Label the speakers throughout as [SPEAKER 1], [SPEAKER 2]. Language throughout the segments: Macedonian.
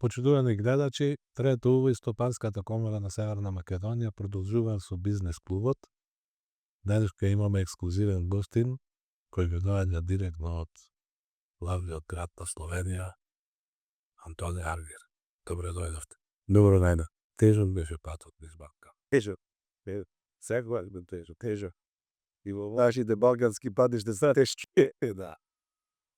[SPEAKER 1] Почитувани гледачи, Трето и Стопанската комора на Северна Македонија продолжува со бизнес клубот. Денеска имаме ексклузивен гостин, кој го доаѓа директно од главниот град на Словенија, Антони Аргир. Добро дојдовте.
[SPEAKER 2] Добро најде.
[SPEAKER 1] Тежок беше патот низ Балкан.
[SPEAKER 2] Тежок. Секогаш бе тежок. И во нашите балкански патишта се тешки.
[SPEAKER 1] Да.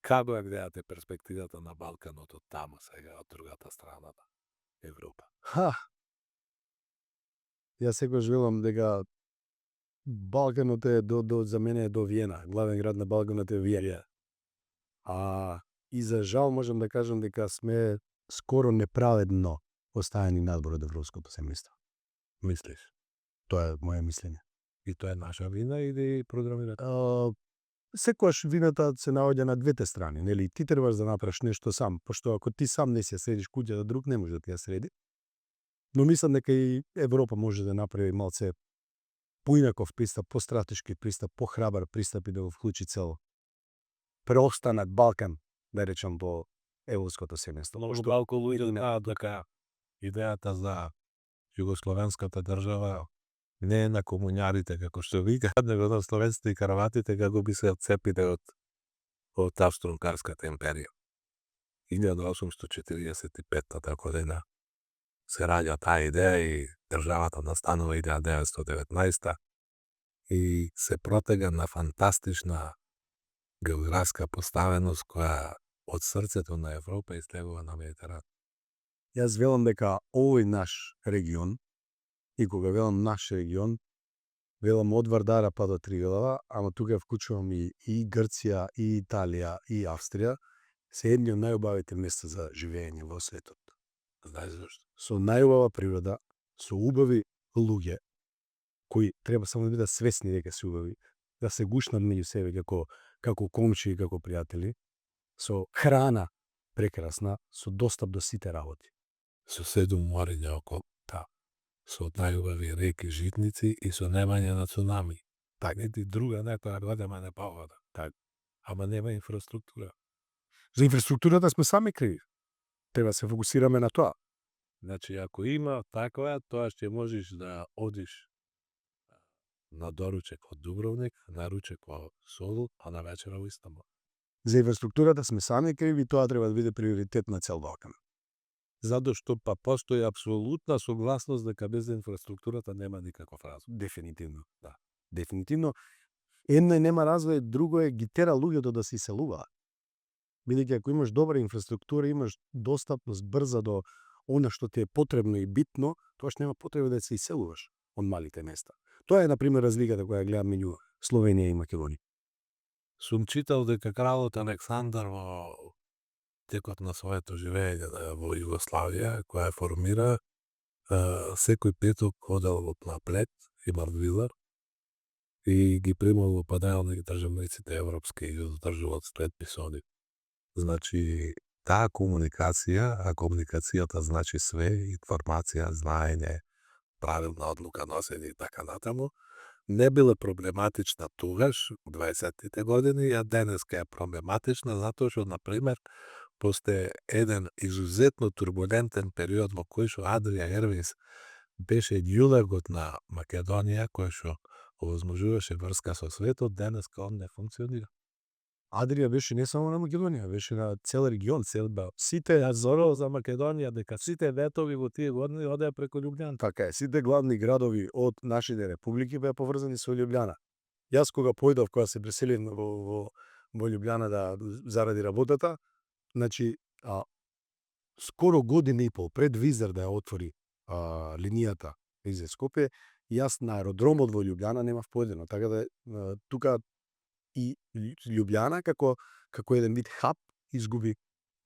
[SPEAKER 1] Како ја гледате перспективата на Балканот од таму сега, од другата страна на Европа?
[SPEAKER 2] Јас секогаш велам дека Балканот е за мене е до Виена. Главен град на Балканот е Виена. И за жал можам да кажам дека сме скоро неправедно оставени надвор од Европското семејство.
[SPEAKER 1] Мислиш?
[SPEAKER 2] Тоа е моје мислење.
[SPEAKER 1] И тоа е наша вина или програмирате?
[SPEAKER 2] Секогаш вината се наоѓа на двете страни, нели? Ти требаш да направиш нешто сам, пошто ако ти сам не си ја средиш куќата, друг не може да ти ја среди. Но мислам дека и Европа може да направи малце поинаков пристап, постратешки пристап, похрабар пристап и да го вклучи цел преостанат Балкан, да речам, во европското семејство.
[SPEAKER 1] Многу малку луѓе знаат дека идејата за југословенската држава не е на комуњарите, како што викаат, него на словенците и карватите како би се отцепиле од Австро-Унгарската империја. 1845 година се раѓа таа идеја и државата настанува 1919 и се протега на фантастична географска поставеност која од срцето на Европа излегува на Медитеран.
[SPEAKER 2] Јас велам дека овој наш регион, и кога велам наш регион, велам од Вардара па до Триглава, ама тука вклучувам и Грција, и Италија, и Австрија, се едни од најубавите места за живење во светот.
[SPEAKER 1] Знаеш зашто?
[SPEAKER 2] Со најубава природа, со убави луѓе, кои треба само да бидат свесни дека се убави, да се гушнат меѓу себе како комши и како пријатели, со храна прекрасна, со достап до сите работи.
[SPEAKER 1] Со 7 мориња околу, со најубави реки, житници и со немање на цунами. Нити друга некоја година не погода. Ама нема инфраструктура.
[SPEAKER 2] За инфраструктурата сме сами криви. Треба да се фокусираме на тоа.
[SPEAKER 1] Значи, ако има таква, тоа ќе можеш да одиш на доручек од Дубровник, на ручек во Солун, а на вечера во Истанбул.
[SPEAKER 2] За инфраструктурата сме сами криви, тоа треба да биде приоритет на цел Балкан.
[SPEAKER 1] Затоа што постои апсолутна согласност дека без инфраструктурата нема никаков развој.
[SPEAKER 2] Дефинитивно, да. Дефинитивно. Едно е нема развој, друго е ги тера луѓето да се иселуваат. Бидејќи ако имаш добра инфраструктура, имаш достапност брза до она што ти е потребно и битно, тоаш нема потреба да се иселуваш од малите места. Тоа е, например, разликата која гледам меѓу Словенија и Македонија.
[SPEAKER 1] Сум читал дека кралот Александар во текот на своето живење во Југославија, која формира, секој петок ходел на Блед и Мардвилар и ги примал во панаелни државниците европски и одржувал следпис од нив. Значи, таа комуникација, а комуникацијата значи све, информација, знаење, правилна одлука носење и така натаму, не била проблематична тогаш, 20-тите години, а денеска е проблематична, затоа што, например, после еден изузетно турбулентен период во кој што Адрија Ервис беше ѓулегот на Македонија, кој што овозможуваше врска со светот, денеска он не функционира.
[SPEAKER 2] Адрија беше не само на Македонија, беше на цел регион,
[SPEAKER 1] сите зборува за Македонија, дека сите ветови во тие години одеа преку Љубљана.
[SPEAKER 2] Така е, сите главни градови од нашите републики беа поврзани со Љубљана. Јас кога појдов, кога се преселив во Љубљана заради работата, значи скоро година и пол пред Визар да ја отвори линијата Визар Скопје, јас на аеродромот во Љубљана немав поедено, така да тука и Љубљана како еден вид хаб изгуби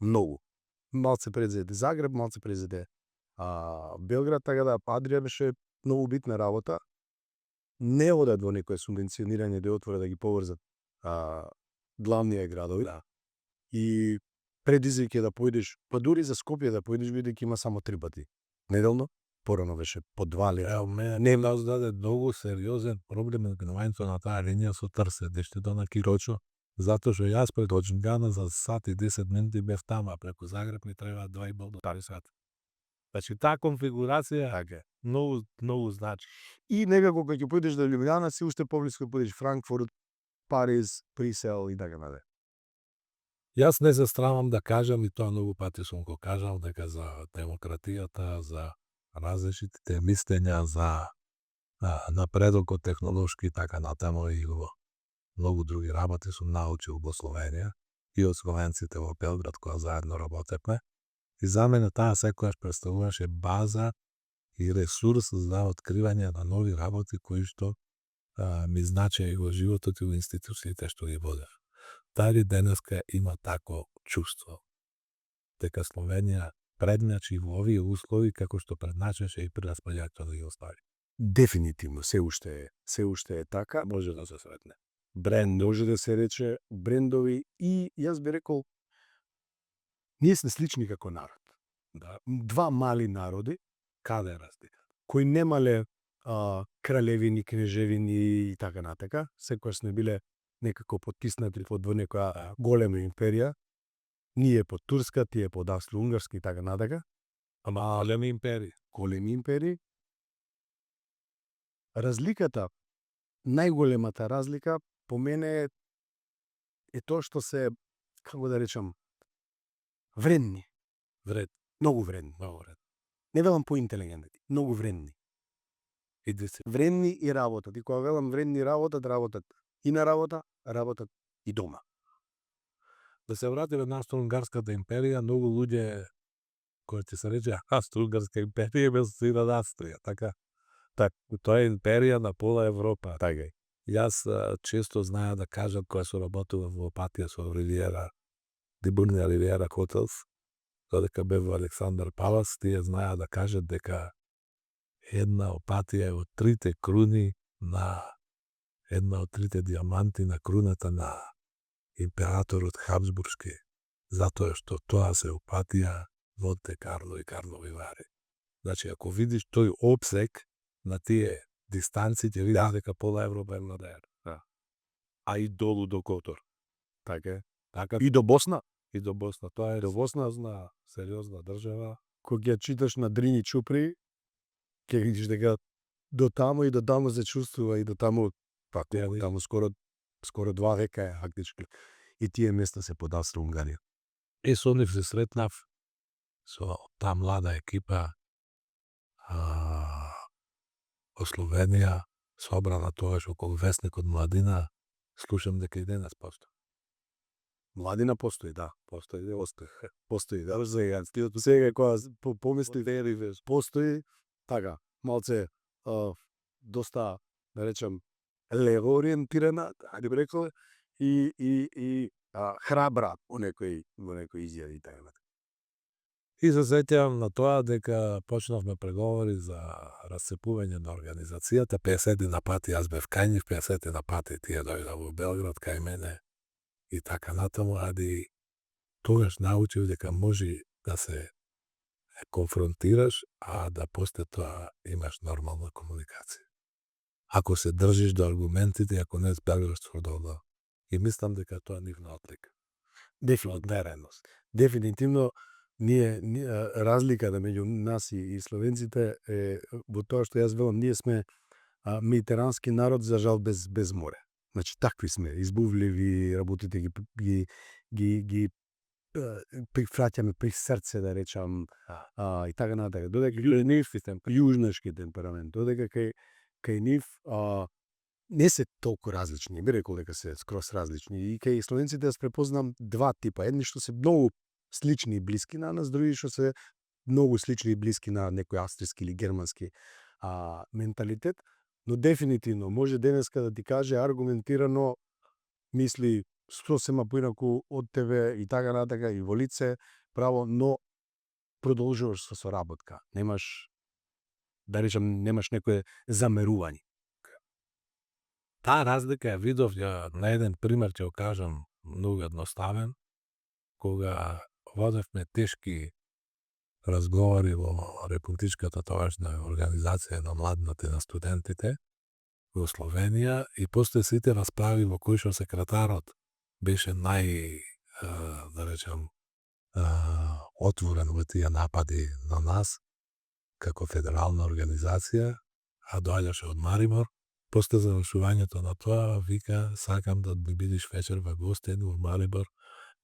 [SPEAKER 2] многу. Малце презеде Загреб, малце презеде Белград, така да Адрија беше многу битна работа. Не одат во некое субвенционирање да отворат да ги поврзат главните градови.
[SPEAKER 1] Да.
[SPEAKER 2] И предизвик е да појдеш, па дури за Скопје да појдеш, бидејќи има само 3 пати неделно, порано беше по 2 лева.
[SPEAKER 1] Не даде многу сериозен проблем на гнувањето на таа линија со Трсе, дешто до на Кирочо, Затоа што јас пред Очингана за сат и 10 минути бев тама, а преку Загреб ми треба 2,5 до 3 сати. Значи таа конфигурација
[SPEAKER 2] Така.
[SPEAKER 1] многу значи.
[SPEAKER 2] И некако кога ќе појдеш до Лјубљана, си уште поблиску ќе појдеш Франкфурт, Париз, Брисел и така наде.
[SPEAKER 1] Јас не се страмам да кажам, и тоа многу пати сум го кажал, дека за демократијата, за различните мислења, за напредокот технолошки и така натаму и во многу други работи сум научил во Словенија и од словенците во Белград кога заедно работевме. И за мене таа секогаш представуваше база и ресурс за откривање на нови работи кои што ми значеа и во животот и во институциите што ги водев. Дали денеска има тако чувство дека Словенија предначи во овие услови како што предначеше и при распаѓањето на Југославија.
[SPEAKER 2] Дефинитивно, се уште е така.
[SPEAKER 1] Може да се сретне.
[SPEAKER 2] Бренд може да се рече, брендови и јас би рекол ние сме слични како народ.
[SPEAKER 1] Да,
[SPEAKER 2] Два мали народи
[SPEAKER 1] каде е разлика?
[SPEAKER 2] кои немале кралевини, кнежевини и така натака, секогаш сме биле некако потиснати под во некоја голема империја. Ние под турска, тие под австро-унгарска и така натака.
[SPEAKER 1] Ама големи империи.
[SPEAKER 2] Големи империи. Разликата, најголемата разлика по мене е тоа што се, како да речам, вредни,
[SPEAKER 1] Вред,
[SPEAKER 2] многу вредни.
[SPEAKER 1] много вред.
[SPEAKER 2] Не велам поинтелигентни, многу вредни.
[SPEAKER 1] И дисциплина.
[SPEAKER 2] Вредни и работат. И кога велам вредни работат и на работа, работат и дома.
[SPEAKER 1] Да се вратиме на Австро-Унгарската империја, многу луѓе кои ќе се рече Австро-Унгарска империја ме асоцира на Австрија, така? Тоа е империја на пола Европа.
[SPEAKER 2] Така е.
[SPEAKER 1] Јас често знаја да кажам кога се работував во Опатија со Ривиера, Дибурнија Ривиера Хотелс, додека бев во Александар Палас, тие знаја да кажат дека една Опатија е од трите круни на една од трите диаманти на круната на императорот Хабсбуршки, затоа што тоа се Опатија, Монте Карло и Карлови Вари. Значи, ако видиш тој опсек на тие дистанци, ќе видиш дека пола Европа е младеер. А и долу до Котор.
[SPEAKER 2] Така е.
[SPEAKER 1] Така
[SPEAKER 2] И до Босна,
[SPEAKER 1] и до Босна. Тоа е
[SPEAKER 2] До Босна.
[SPEAKER 1] сериозна држава.
[SPEAKER 2] кога ќе читаш на Дрини Чупри, ќе видиш дека до таму и до таму се чувствува и до таму,
[SPEAKER 1] Тие
[SPEAKER 2] таму скоро 2 века е фактички. И тие места се под Австро-Унгарија.
[SPEAKER 1] И со нив се сретнав со таа млада екипа во Словенија, собрана тогаш околу Весникот Младина, слушам дека и денес постои.
[SPEAKER 2] Младина постои, да.
[SPEAKER 1] Постои.
[SPEAKER 2] Постои, да. Сега кога помисли постои, така, малце доста, да речем, лево ориентирана, ајде би рекол, и храбра во некои изјави и така натаму.
[SPEAKER 1] И се сеќавам на тоа дека почнавме преговори за расцепување на организацијата, 50 на пати јас бев кај нив, 50 на пати тие дојда во Белград кај мене и така натаму, ади тогаш научив дека може да се конфронтираш, а да после тоа имаш нормална комуникација. Ако се држиш до аргументите, ако не збегаш тврдо. И мислам дека тоа нивна отлика.
[SPEAKER 2] Дефинитивно, ние разликата меѓу нас и словенците е во тоа што јас велам, ние сме медитерански народ, за жал без море. Значи такви сме, избувливи, работите ги прифраќаме при срце, да речам, и така натака. Додека јужнешки темперамент, додека кај нив не се толку различни, би рекол дека се скрос различни. И кај словенците јас препознам два типа, едни што се многу слични и блиски на нас, други што се многу слични и блиски на некој австријски или германски менталитет, но дефинитивно може денеска да ти каже аргументирано, мисли сосема поинаку од тебе и така натака и во лице, право, но продолжуваш со соработка. Немаш, да речам, немаш некое замерување.
[SPEAKER 1] Таа разлика ја видов на еден пример, ќе го кажам многу едноставен, кога водевме тешки разговори во републичката тогашна организација на младината и на студентите во Словенија и после сите расправи во кои што секретарот беше да речам, отворен во тие напади на нас, како федерална организација, а доаѓаше од Марибор. После завршувањето на тоа, вика, сакам да ми бидиш вечерва гостин во Марибор,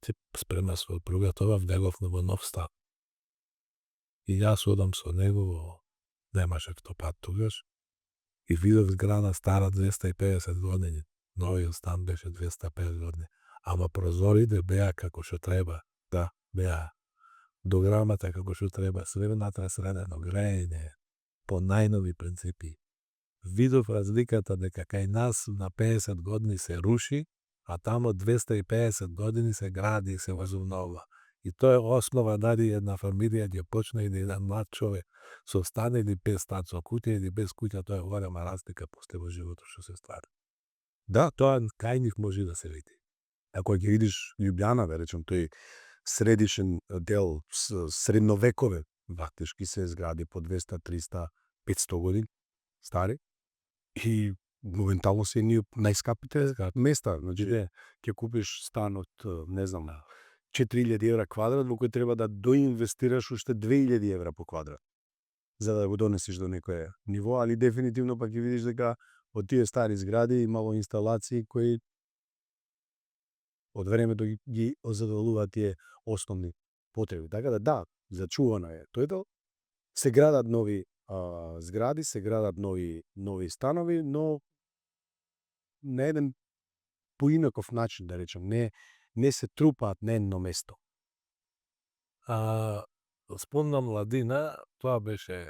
[SPEAKER 1] ти спрема со пруга, тоа влеговме во нов стан. И јас одам со него, немаше автопат тогаш, и видов зграда стара 250 години. Новиот стан беше 250 години. Ама прозорите беа како што треба, да, беа дограмата како што треба, све внатре средено, грејење, по најнови принципи. Видов разликата дека кај нас на 50 години се руши, а тамо 250 години се гради и се возобнова. И тоа е основа дали една фамилија ќе почне или еден млад човек со стан или без стан, со куќа или без куќа, тоа е голема разлика после во животот што се ствара. Да, тоа кај нив може да се види. Ако ќе видиш Љубљана, да речем, тој средишен дел, средновекове, фактички се згради по 200, 300, 500 години стари, и моментално се едни најскапите места. Значи, ќе купиш стан од, не знам, 4000 евра квадрат, во кој треба да доинвестираш уште 2000 евра по квадрат, за да го донесеш до некое ниво, али дефинитивно пак ќе видиш дека од тие стари згради имало инсталации кои од времето ги задоволуваат тие основни потреби. Така да, зачувано е тој. Се градат нови згради, се градат нови станови, но на еден поинаков начин, да речем, не се трупаат на едно место. Спомнам Ладина, тоа беше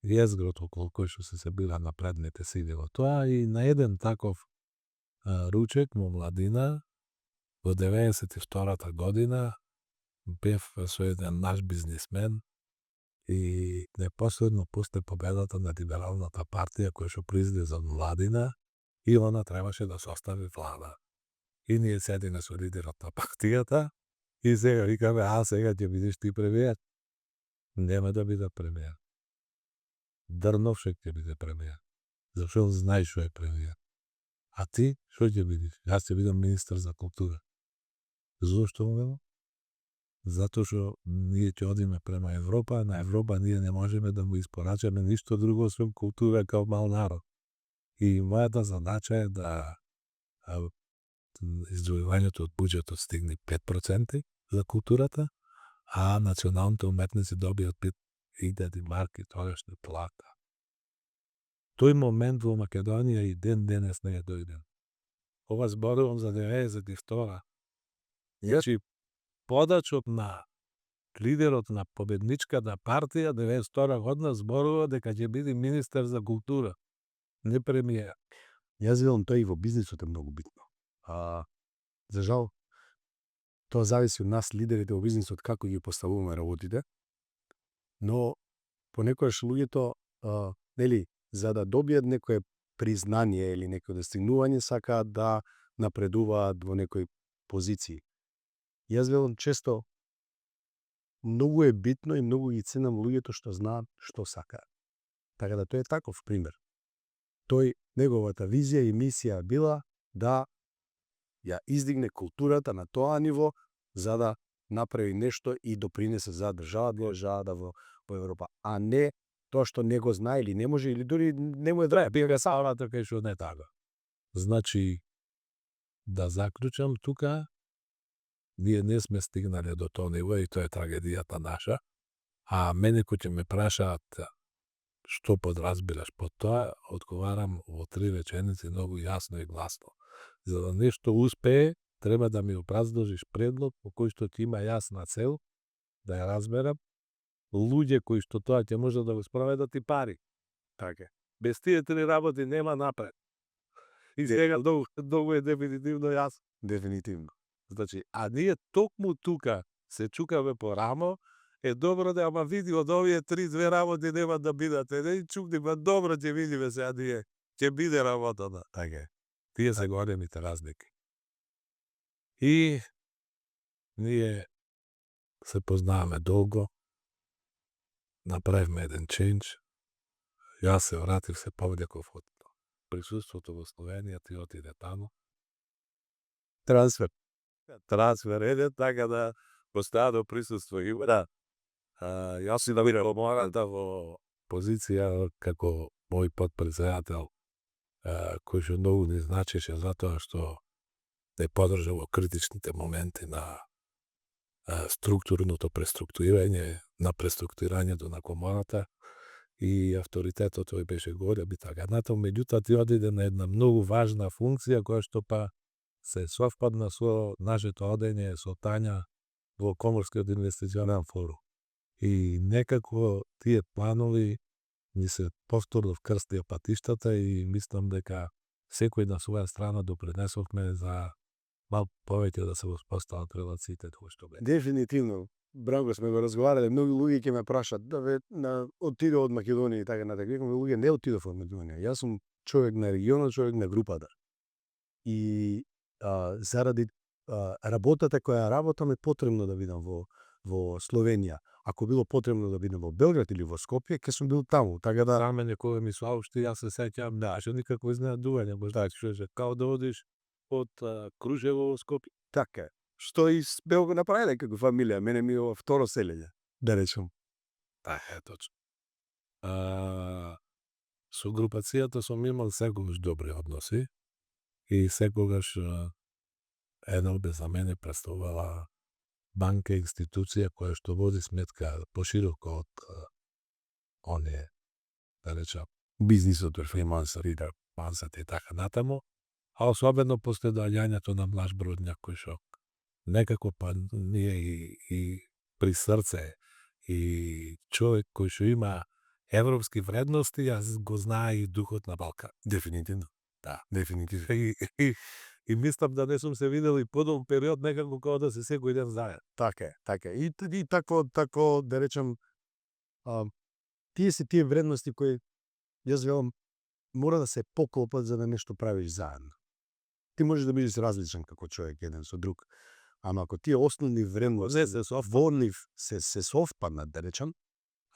[SPEAKER 1] језгрот околу кој што се била напредните сили во тоа, и на еден таков ручек во Младина во 92-та година бев со еден наш бизнисмен и непосредно после победата на Либералната партија која што произлезе од Младина, и она требаше да состави влада. И ние седиме со лидерот на партијата и сега викаме, сега ќе бидеш ти премиер. Нема да биде премиер. Дрновшек ќе биде премиер. Зашто он знае што е премиер. А ти, што ќе бидеш? Јас ќе бидам министер за култура. Зошто му велам? Затоа што ние ќе одиме према Европа, а на Европа ние не можеме да му испорачаме ништо друго освен култура као мал народ. И мојата задача е да издвојувањето од буџетот стигне 5% за културата, а националните уметници добијат 5000 марки тогашна плата. Тој момент во Македонија и ден денес не е дојден. Ова зборувам за 92-а. Значи, подачот на лидерот на победничката партија 92 година зборува дека ќе биде министер за култура, не премиер.
[SPEAKER 2] Јас велам, тоа и во бизнисот е многу битно. За жал, тоа зависи од нас, лидерите во бизнисот, како ги поставуваме работите, но понекогаш луѓето, за да добијат некое признание или некое достигнување, сакаат да напредуваат во некои позиции. Јас велам често, многу е битно и многу ги ценам луѓето што знаат што сакаат. Така да тој е таков пример. Тој, неговата визија и мисија била да ја издигне културата на тоа ниво, за да направи нешто и допринесе за државата во Европа, а не тоа што не го знае или не може, или дури не му е драе, бега сама така што не така.
[SPEAKER 1] Значи, да заклучам тука, ние не сме стигнале до тоа ниво и тоа е трагедијата наша, а мене кој ќе ме прашаат што подразбираш под тоа, одговарам во 3 реченици многу јасно и гласно. За да нешто успее, треба да ми образложиш предлог по кој што ти има јасна цел, да ја разберам, луѓе кои што тоа ќе може да го спроведат и пари.
[SPEAKER 2] Така.
[SPEAKER 1] Без тие 3 работи нема напред. И сега долго е дефинитивно јасно.
[SPEAKER 2] Дефинитивно.
[SPEAKER 1] Значи, а ние токму тука се чукаме по рамо, е добро да, ама види од овие 3-2 работи нема да бидат. Не чукни, па добро ќе видиме сега ние. Ќе биде работата.
[SPEAKER 2] Така.
[SPEAKER 1] Тие се големите разлики. И ние се познаваме долго. Направивме еден ченч. Јас се вратив, се повлеков од присуството во Словенија, ти отиде тамо.
[SPEAKER 2] Трансфер.
[SPEAKER 1] трансфер еде, така да постојано присуство има. Да. Јас и да видам момента во позиција како мој потпредседател, кој што многу не значеше затоа што не подржа во критичните моменти на структурното преструктурирање, на преструктурирањето на комората и авторитетот тој беше голем и така натаму. Меѓутоа ти одиде на една многу важна функција која што па се совпадна со нашето одење со Тања во Коморскиот инвестиционен форум. И некако тие планови ни се повторно вкрстија патиштата и мислам дека секој на своја страна допринесовме за малку повеќе да се воспостават релациите тоа што бе.
[SPEAKER 2] Дефинитивно. Бранко сме го разговарале, многу луѓе ќе ме прашат да ве отидов од Македонија и така натаму. Викам, луѓе, не отидов од Македонија. Јас сум човек на регионот, човек на групата. И заради работата која работам е потребно да видам во Словенија. Ако било потребно да бидам во Белград или во Скопје, ќе сум бил таму. Така да
[SPEAKER 1] За мене кога ми соопшти, јас се сеќавам, што никакво изненадување, можда што као да одиш од Кружево во Скопје.
[SPEAKER 2] така е. Што и бео го направиле како фамилија, мене ми е ова второ селење, да речем.
[SPEAKER 1] Е точно. Со групацијата сум имал секогаш добри односи и секогаш НЛБ за мене представувала банка институција која што води сметка пошироко од оние, да речам,
[SPEAKER 2] Бизнисот,
[SPEAKER 1] перформансот и така натаму, а особено после доаѓањето на млаш бродњак кој што некако па ние и при срце и човек кој што има европски вредности, јас го знае и духот на Балкан.
[SPEAKER 2] Дефинитивно.
[SPEAKER 1] Да.
[SPEAKER 2] Дефинитивно.
[SPEAKER 1] И мислам да не сум се видел и подолг период некако како да се секој ден заедно.
[SPEAKER 2] Така е, така е. И такво, да речем, тие се тие вредности кои, јас велам, мора да се поклопат за да нешто правиш заедно. Ти можеш да бидеш различен како човек еден со друг, ама ако тие основни вредности
[SPEAKER 1] Не се совпаднат.
[SPEAKER 2] во нив се совпаднат, да речем,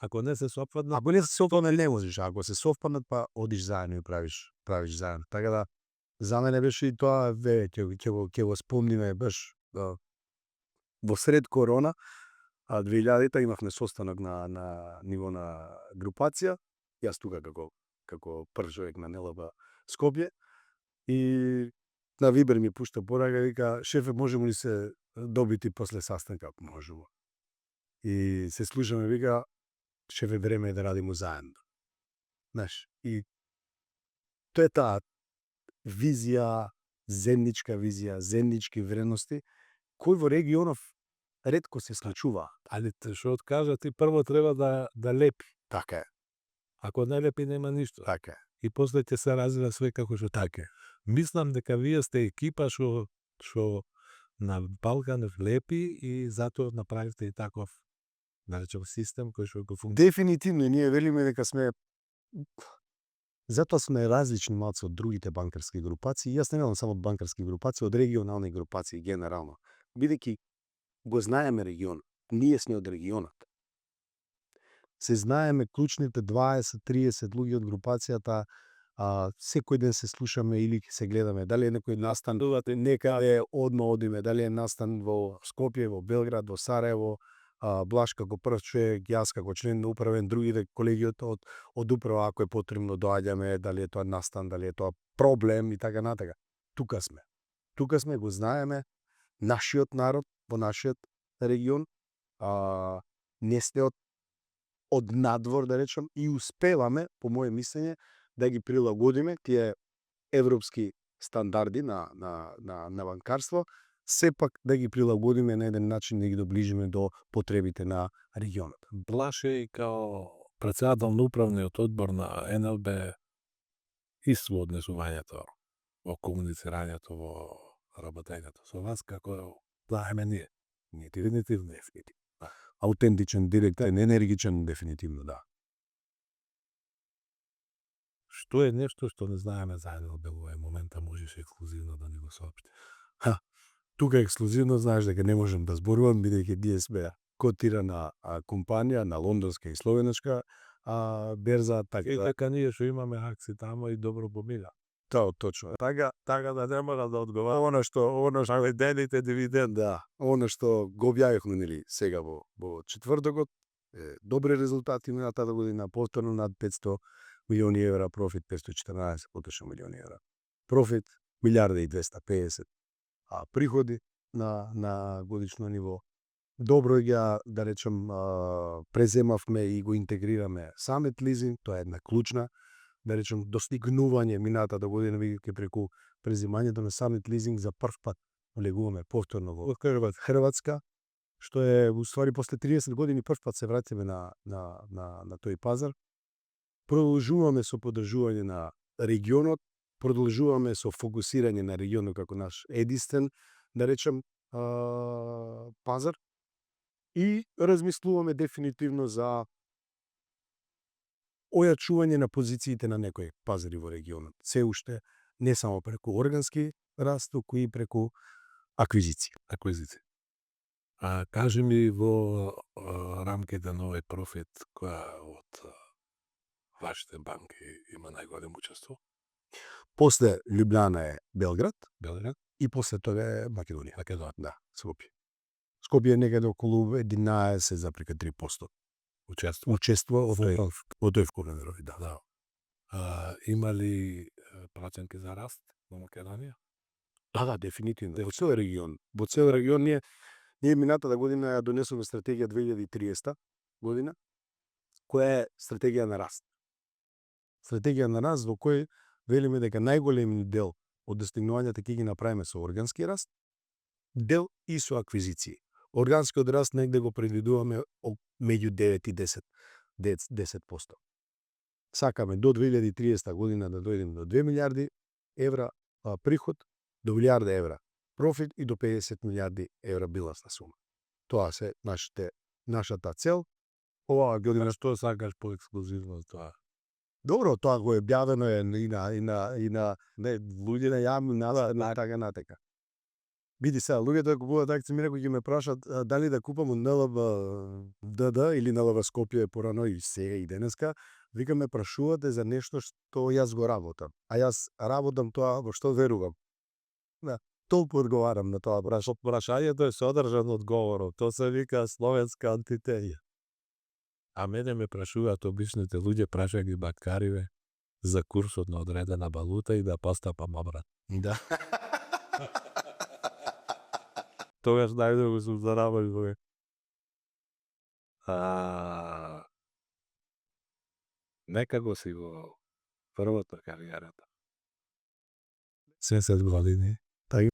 [SPEAKER 1] Ако не се совпаднат,
[SPEAKER 2] ако не се совпаднат не можеш, а ако се совпаднат па одиш заедно и правиш заедно. Така да за мене беше и тоа, ќе го спомниме баш во сред корона, 2000-та имавме состанок на ниво на групација, јас тука како прв човек на НЛБ Скопје, и на Вибер ми пушта порака, вика, шефе, можеме ли се добити после састанкот? Можеме. И се слушаме, вика, шефе, време е да радиме заедно. Знаеш, и тоа е таа визија, земничка визија, земнички вредности, кои во регионов ретко се случува.
[SPEAKER 1] али што откажа, ти прво треба да лепи.
[SPEAKER 2] Така е,
[SPEAKER 1] Ако не лепи, нема ништо.
[SPEAKER 2] така е.
[SPEAKER 1] И после ќе се развива све како што така е. Мислам дека вие сте екипа што на Балканов лепи и затоа направивте и таков, да речем, систем кој што го функционира.
[SPEAKER 2] Дефинитивно, ние велиме дека сме, затоа сме различни малку од другите банкарски групации. Јас не велам само од банкарски групации, од регионални групации генерално. Бидејќи го знаеме регионот, ние сме од регионот. Се знаеме клучните 20-30 луѓе од групацијата, секој ден се слушаме или се гледаме, дали е некој настан некаде одма одиме, дали е настан во Скопје, во Белград, во Сараево, Блаш како прв човек, јас како член на управен, другите колеги од управа, ако е потребно доаѓаме, дали е тоа настан, дали е тоа проблем и така натака. Тука сме. Тука сме, го знаеме нашиот народ во нашиот регион, не сте од надвор, да речем, и успеваме, по моје мислење, да ги прилагодиме тие европски стандарди на банкарство, сепак да ги прилагодиме на еден начин, да ги доближиме до потребите на регионот.
[SPEAKER 1] Блаше и као председател на управниот одбор на НЛБ исто однесувањето во комуницирањето, во работењето со вас, како знаеме ние. Дефинитивно.
[SPEAKER 2] Аутентичен, директен, енергичен, дефинитивно, да.
[SPEAKER 1] Што е нешто што не знаеме за НЛБ во овој момент, а можеш ексклузивно да ни го соопшти?
[SPEAKER 2] Тука ексклузивно знаеш дека не можам да зборувам, бидејќи ние сме котирана компанија на лондонска и словенечка берза, така
[SPEAKER 1] И
[SPEAKER 2] да.
[SPEAKER 1] дека ние што имаме акции тамо и добро помига.
[SPEAKER 2] Тоа точно.
[SPEAKER 1] Така да не мора да одговара оно што најдените дивиденди.
[SPEAKER 2] Да, оно што го објавивме нели сега во четвртокот, добри резултати минатата година, повторно над 500 милиони евра профит, 514 поточно милиони евра. Профит 1.250.000.000, а приходи на годишно ниво. Добро ја, да речем, преземавме и го интегрираме Summit Leasing, тоа е една клучна, да речем, достигнување минатата година, бидејќи преку преземањето на Summit Leasing за прв пат влегуваме повторно во Хрватска, што е уствари после 30 години прв пат се враќаме на тој пазар. Продолжуваме со поддржување на регионот, продолжуваме со фокусирање на регионот како наш единствен, да речем, пазар, и размислуваме дефинитивно за ојачување на позициите на некои пазари во регионот. Се уште не само преку органски раст, туку и преку аквизиција.
[SPEAKER 1] Кажи ми во рамките на овој профит, која од вашите банки има најголемо учество?
[SPEAKER 2] После Љубљана е Белград
[SPEAKER 1] Белград?
[SPEAKER 2] и после тоа е Македонија.
[SPEAKER 1] Македонија.
[SPEAKER 2] Да, Скопје. Скопје е некаде околу 11,3% учество во тој вкупен број, да.
[SPEAKER 1] Има ли проценки за раст во Македонија?
[SPEAKER 2] Да, дефинитивно. Во цел регион. Во цел регион ние минатата година ја донесовме стратегија 2030 година, која е стратегија на раст. Стратегија на раст во кој велиме дека најголемиот дел од достигнувањата ќе ги направиме со органски раст, дел и со аквизиции. Органскиот раст негде го предвидуваме меѓу 9 и 10%. Сакаме до 2030 година да дојдеме до 2 милиарди евра приход, до 1 милиарда евра профит и до 50 милиарди евра билансна сума. Тоа се нашата цел. Оваа година
[SPEAKER 1] Што сакаш по-ексклузивно тоа?
[SPEAKER 2] добро, тоа го е објавено и на луѓе на јавни така натека. Види сега, луѓето да купуваат акции, ми некои ќе ме прашат дали да купам од НЛБ ДД или НЛБ Скопје порано и сега и денеска. Викаме, прашувате за нешто што јас го работам. А јас работам тоа во што верувам. Да, толку одговарам на тоа прашање.
[SPEAKER 1] Прашањето е содржано одговорот. Тоа се вика словенска антитеза. А мене ме прашуваат обичните луѓе, прашај ги банкариве за курсот на одредена валута и да постапам обрат.
[SPEAKER 2] Да.
[SPEAKER 1] Тогаш најдобро сум заработил. Некако си во првата кариерата. 70 години.
[SPEAKER 2] Така.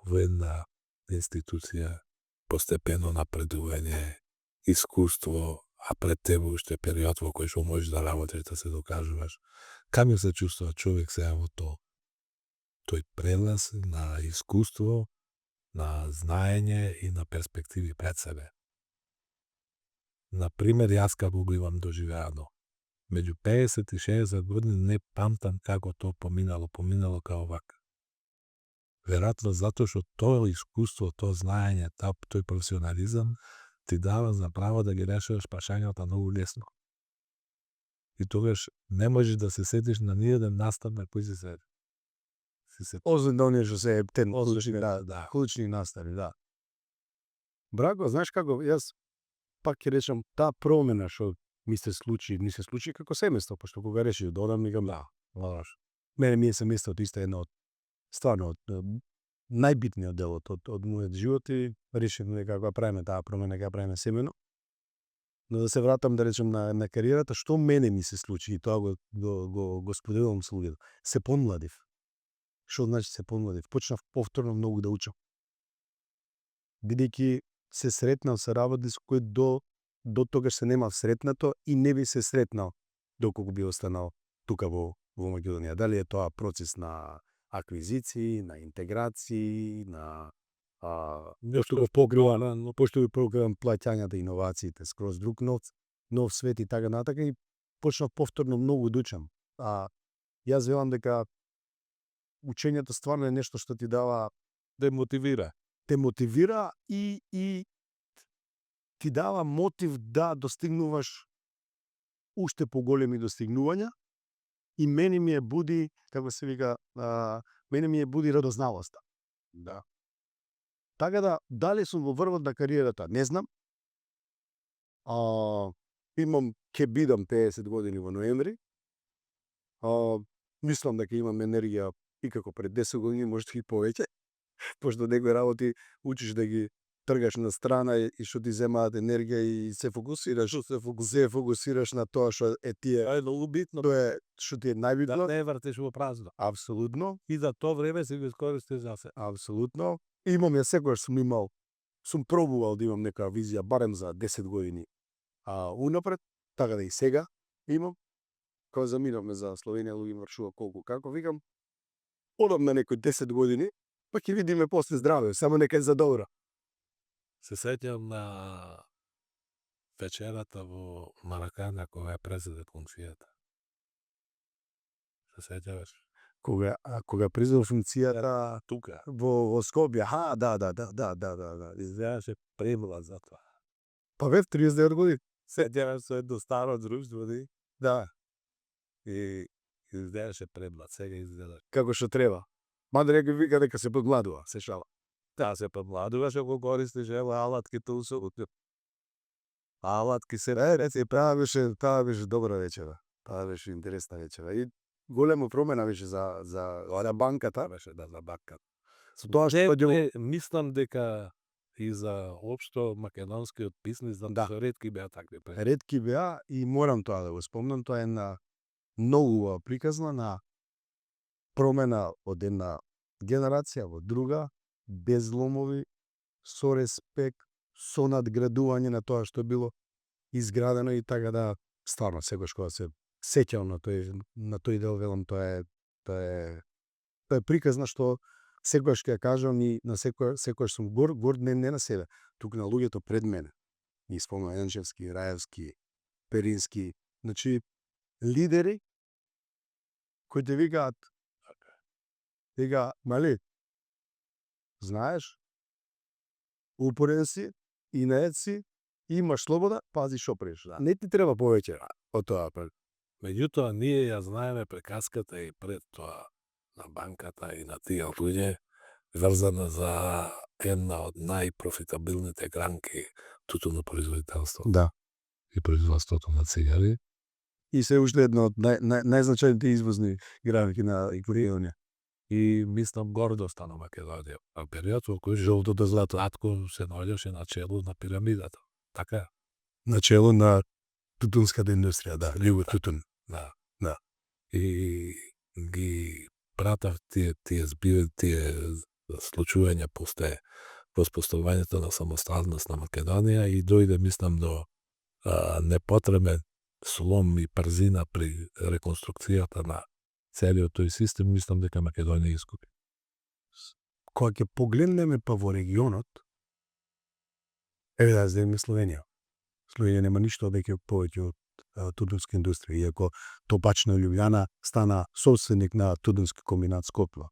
[SPEAKER 1] Во една институција, постепено напредување, искуство, а пред тебе уште период во кој што можеш да работиш, да се докажуваш. Каму се чувствува човек сега во тој прелаз на искуство, на знаење и на перспективи пред себе. Например, јас како го имам доживеано. Меѓу 50 и 60 години не памтам како тоа поминало као вака. Веројатно затоа што тоа искуство, тоа знаење, тој професионализам ти дава за право да ги решаваш прашањата многу лесно. И тогаш не можеш да се сетиш на ниеден наставник кој си се
[SPEAKER 2] Освен да оние што се
[SPEAKER 1] да.
[SPEAKER 2] клучни настави, да. Брако, знаеш како, јас пак ќе речам, таа промена што ми се случи како семејство, пошто кога решив да одам, викам да, мене ми е семејството исто едно од стварно од најбитниот дел од мојот живот и решивме дека го правиме таа промена, дека правиме семено. Но да се вратам, да речем, на кариерата, што мене ми се случи и тоа го споделувам со луѓето. Се помладив. Што значи се помладив? Почнав повторно многу да учам. Бидејќи се сретнав со работи со кои до тогаш се немав сретнато и не би се сретнал доколку би останал тука во Македонија. Дали е тоа процес на аквизиции, на интеграции, на пошто го покривам плаќањата, иновациите, скроз друг нов свет и така натака, и почнав повторно многу да учам. Јас велам дека учењето стварно е нешто што ти дава, те мотивира и ти дава мотив да достигнуваш уште поголеми достигнувања и мене ми е буди, како се вика, мене ми е буди радозналоста.
[SPEAKER 1] Да.
[SPEAKER 2] Така да, дали сум во врвот на кариерата, не знам. Имам, ќе бидам 50 години во ноември. Мислам дека имам енергија и како пред 10 години, можда и повеќе, пошто некои работи учиш да ги тргаш на страна и што ти земаат енергија и се фокусираш на тоа што е тие.
[SPEAKER 1] Тоа е многу битно.
[SPEAKER 2] Тоа е што ти е најбитно.
[SPEAKER 1] Да не вртиш во празно.
[SPEAKER 2] Апсолутно.
[SPEAKER 1] И за тоа време си го искористиш за се.
[SPEAKER 2] Апсолутно. Имам ја секогаш сум пробувал да имам нека визија барем за 10 години унапред, така да и сега имам. Кога заминавме за Словенија, луѓе маршува колку како, викам, одам на некои 10 години, па ќе видиме после здраве, само нека е за добро.
[SPEAKER 1] Се сеќам на вечерата во Маракана кога е презеде функцијата. Се сеќаваш?
[SPEAKER 2] Кога презеде функцијата
[SPEAKER 1] Тука.
[SPEAKER 2] во Скопје, да.
[SPEAKER 1] Изгледаше премлад за тоа.
[SPEAKER 2] Па бев 39 години.
[SPEAKER 1] Сеќаваш се едно старо друштво,
[SPEAKER 2] Да,
[SPEAKER 1] и изгледаше премлад, сега изгледа.
[SPEAKER 2] како што треба. Мада некој вика дека се подмладува, се шала.
[SPEAKER 1] Да, се помладуваш ако користиш ево алатки тулсо. Алатки се
[SPEAKER 2] Таа беше добра вечера. Таа беше интересна вечера. И голема промена беше за банката.
[SPEAKER 1] беше да за банката.
[SPEAKER 2] Со тоа што
[SPEAKER 1] Мислам дека и за општо македонскиот бизнис да се ретки беа такви промени.
[SPEAKER 2] ретки беа и морам тоа да го спомнам, тоа е една многу убава приказна на промена од една генерација во друга, без зломови, со респект, со надградување на тоа што било изградено и така да стварно секогаш кога се сеќам на тој дел, велам тоа е приказна што секогаш ќе ја кажам и на секогаш сум горд не на себе, туку на луѓето пред мене. Ги спомнам Енчевски, Раевски, Перински, значи лидери кои те викаат, мали, знаеш, упорен си, инает си, имаш слобода, пази шо преш. Не ти треба повеќе од тоа.
[SPEAKER 1] Меѓутоа, ние ја знаеме приказката и пред тоа на банката и на тие луѓе, врзана за една од најпрофитабилните гранки тутуно производителство.
[SPEAKER 2] Да.
[SPEAKER 1] И производството на цигари.
[SPEAKER 2] И се уште една од најзначајните извозни гранки на Македонија.
[SPEAKER 1] И мислам гордоста на Македонија. А период во кој жолтото злататко се наоѓаше на чело на пирамидата. Така?
[SPEAKER 2] На чело на тутунската индустрија, да, Љубо Тутун.
[SPEAKER 1] Да. И ги пратав тие случувања после воспоставувањето на самостојност на Македонија и дојде, мислам, до непотребен слом и брзина при реконструкцијата на целиот тој систем, мислам дека Македонија изгуби.
[SPEAKER 2] Кога ќе погледнеме па во регионот, еве да земеме Словенија. Словенија нема ништо веќе повеќе од тутунска индустрија, иако Топачна Љубљана стана собственик на тутунски комбинат Скопје.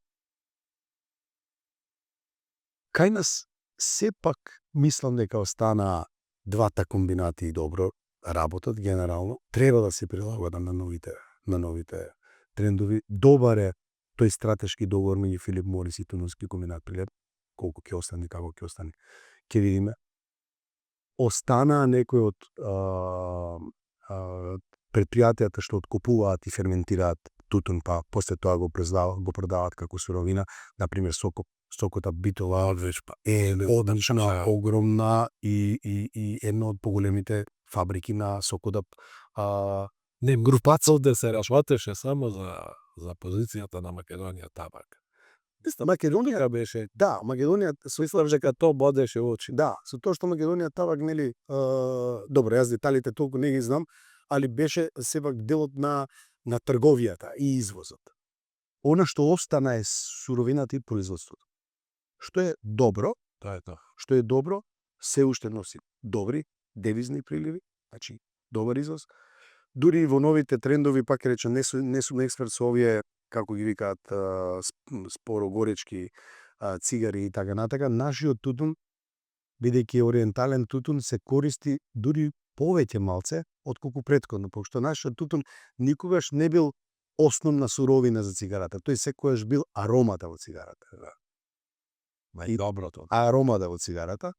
[SPEAKER 2] Кај нас сепак мислам дека остана двата комбинати добро работат генерално. Треба да се прилагодат на новите трендови. Добар е тој стратешки договор меѓу Филип Морис и тутунски комбинат Прилеп. Колку ќе остане, како ќе остане, ќе видиме. Останаа некои од предпријатијата што откупуваат и ферментираат тутун, па после тоа го продаваат како суровина, например сокота Битола е одлична, огромна и една од поголемите фабрики на сокота.
[SPEAKER 1] Групација да се работеше само за позицијата на Македонија табак.
[SPEAKER 2] Македонија
[SPEAKER 1] беше.
[SPEAKER 2] Да, Македонија
[SPEAKER 1] Мислам дека тоа бодеше очи.
[SPEAKER 2] Да, со тоа што Македонија табак, нели, добро, јас деталите толку не ги знам, али беше сепак делот на трговијата и извозот. Она што остана е суровината и производството. Што е добро, што е добро, се уште носи добри девизни приливи, значи добар извоз. Дури и во новите трендови, пак речем, не сум експерт со овие, како ги викаат, спорогоречки цигари и така натака. Нашиот тутун, бидејќи ориентален тутун, се користи дури повеќе малце отколку претходно, пошто нашиот тутун никогаш не бил основна суровина за цигарата. Тој секогаш бил аромата во цигарата.
[SPEAKER 1] Најдоброто.
[SPEAKER 2] Аромата во цигарата.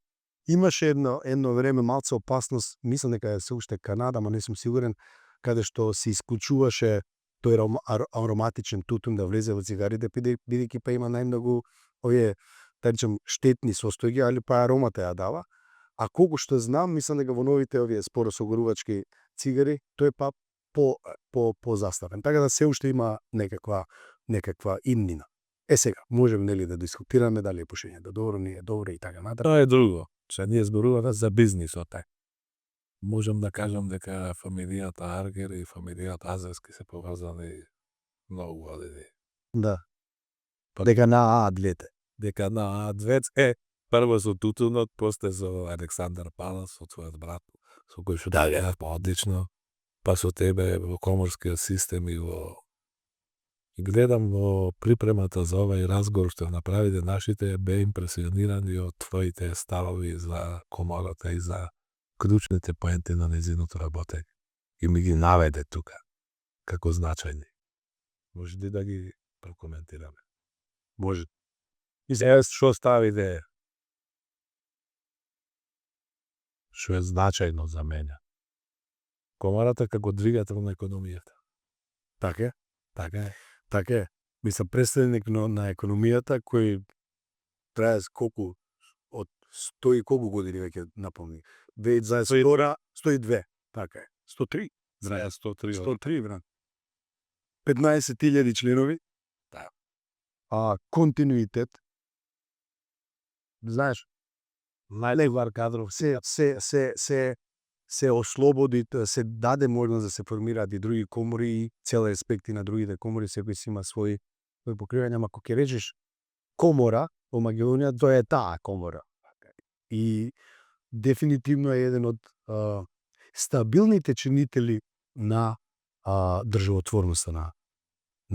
[SPEAKER 2] Имаше едно време малце опасност, мислам дека е се уште Канада, ама не сум сигурен, каде што се исклучуваше тој ароматичен тутун да влезе во цигарите, бидејќи па има најмногу овие, да речем, штетни состојки, али па аромата ја дава. А колку што знам, мислам дека во новите овие споросогорувачки цигари, тој па по заставен. Така да се уште има некаква имнина. Сега, можеме нели да дискутираме дали е пушењето добро, не е добро и така натаму.
[SPEAKER 1] Тоа е друго. Че ние зборуваме за бизнисот. Можам да кажам дека фамилијата Аргер и фамилијата Азерски се поврзани многу години.
[SPEAKER 2] Да. Дека на двете.
[SPEAKER 1] Дека на двете прво со тутунот, после со Александар Палас, со твојот брат, со кој што да одлично, па со тебе во коморскиот систем и во гледам во припремата за овај разговор што направите нашите, бе импресионирани од твоите ставови за комората и за клучните поенти на незиното работење. И ми ги наведе тука, како значајни. Може ли да ги прокоментираме?
[SPEAKER 2] Може.
[SPEAKER 1] И сега што ставите? Што е значајно за мене? Комората како двигател на економијата.
[SPEAKER 2] Така е.
[SPEAKER 1] Така е.
[SPEAKER 2] Така е. Мислам, представник на економијата кој трае колку од 100 и колку години веќе напомни. 102. Така е. 103.
[SPEAKER 1] Знаја 103.
[SPEAKER 2] 103, брат. 15.000 членови.
[SPEAKER 1] Да.
[SPEAKER 2] Континуитет. Знаеш,
[SPEAKER 1] Најлегвар кадров
[SPEAKER 2] се ослободи, се даде можност да се формираат и други комори и цел респект и на другите комори, секој си има свој покривање, ама кога ќе речеш комора во Македонија, тоа е таа комора. И дефинитивно е еден од стабилните чинители на државотворноста на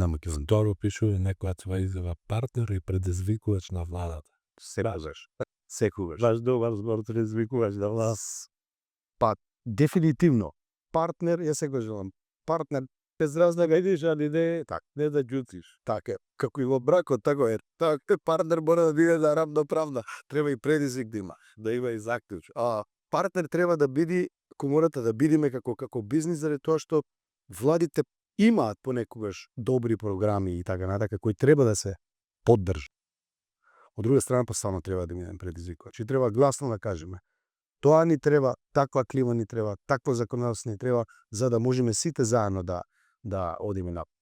[SPEAKER 2] Македонија.
[SPEAKER 1] Второ пишува некоја твоја изјава партнер и предизвикувач на владата.
[SPEAKER 2] Секогаш.
[SPEAKER 1] Баш добар збор, предизвикувач на власт.
[SPEAKER 2] Па, дефинитивно. Партнер, ја секогаш велам, партнер
[SPEAKER 1] Без разлика идиш, али не да ѓутиш.
[SPEAKER 2] Така, како и во бракот, така е. Така, партнер мора да биде на равноправна. Треба и предизвик да има, да има и заклjuč. Партнер треба да биде, комората да бидиме како бизнис, заради тоа што владите имаат понекогаш добри програми и така натака, кои треба да се поддржат. Од друга страна, постојано треба да бидеме предизвикувачи. И треба гласно да кажеме. Тоа ни треба, таква клима ни треба, такво законодавство ни треба, за да можеме сите заедно да одиме напред.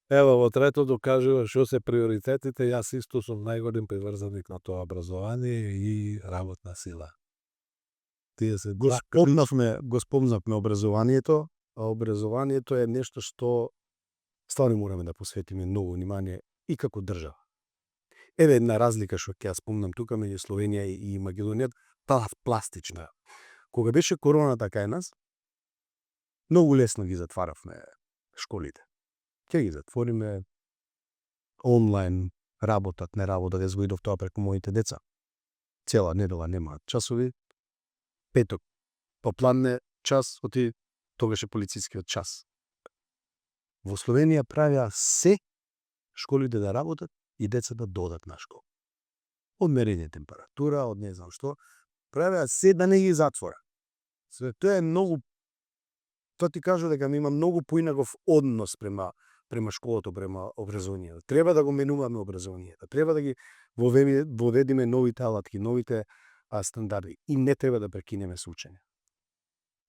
[SPEAKER 1] Ево, во третото кажува што се приоритетите, јас исто сум најголем приврзаник на тоа образование и работна сила. Тие се
[SPEAKER 2] Го спомнавме образованието, а образованието е нешто што стварно мораме да посветиме многу внимание и како држава. Еве една разлика што ќе ја спомнам тука меѓу Словенија и Македонија, пластична. Кога беше короната кај нас, многу лесно ги затваравме школите. Ќе ги затвориме, онлайн работат, не работат, јас го идов тоа преку моите деца. Цела недела немаат часови, петок попладне час, тогаш е полицискиот час. Во Словенија правеа се школите да работат и децата да одат на школа. Од мерење температура, од не знам што, правеа се да не ги затвора. Тоа е многу, тоа ти кажа дека ми има многу поинаков однос према школото, према образованието. Треба да го менуваме образованието. Треба да ги воведиме новите алатки, новите стандарди и не треба да прекинеме со учење.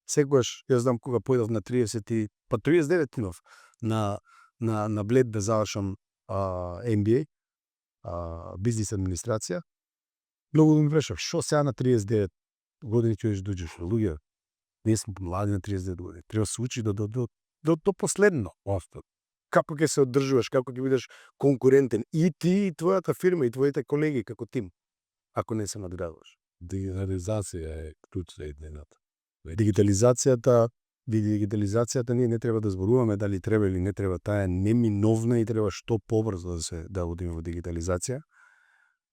[SPEAKER 2] Секогаш, јас знам кога појдов на 39 имав на Блед да завршам MBA, бизнис администрација. Многу ми брешав, што сега на 39 години ќе дојдеш луѓе. Не сме млади на 39 години. Треба да се учи до последно. Како ќе се одржуваш, како ќе бидеш конкурентен и ти, и твојата фирма, и твоите колеги како тим, ако не се надградуваш.
[SPEAKER 1] Дигитализација е клучна еднината.
[SPEAKER 2] Дигитализацијата ние не треба да зборуваме дали треба или не треба, таа е неминовна и треба што побрзо да одиме во дигитализација.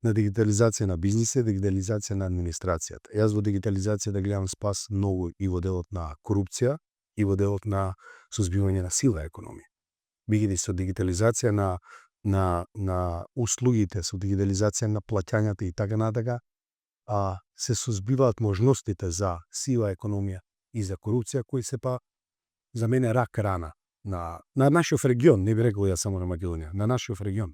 [SPEAKER 2] На дигитализација на бизнисот, дигитализација на администрацијата. Јас во дигитализација да гледам спас многу и во делот на корупција, и во делот на сузбивање на сива економија. Биѓајќи со дигитализација на услугите, со дигитализација на плаќањата и така натака, се сузбиваат можностите за сива економија и за корупција, кои се па за мене рак рана на нашиот регион, не би рекол ја само на Македонија, на нашиот регион.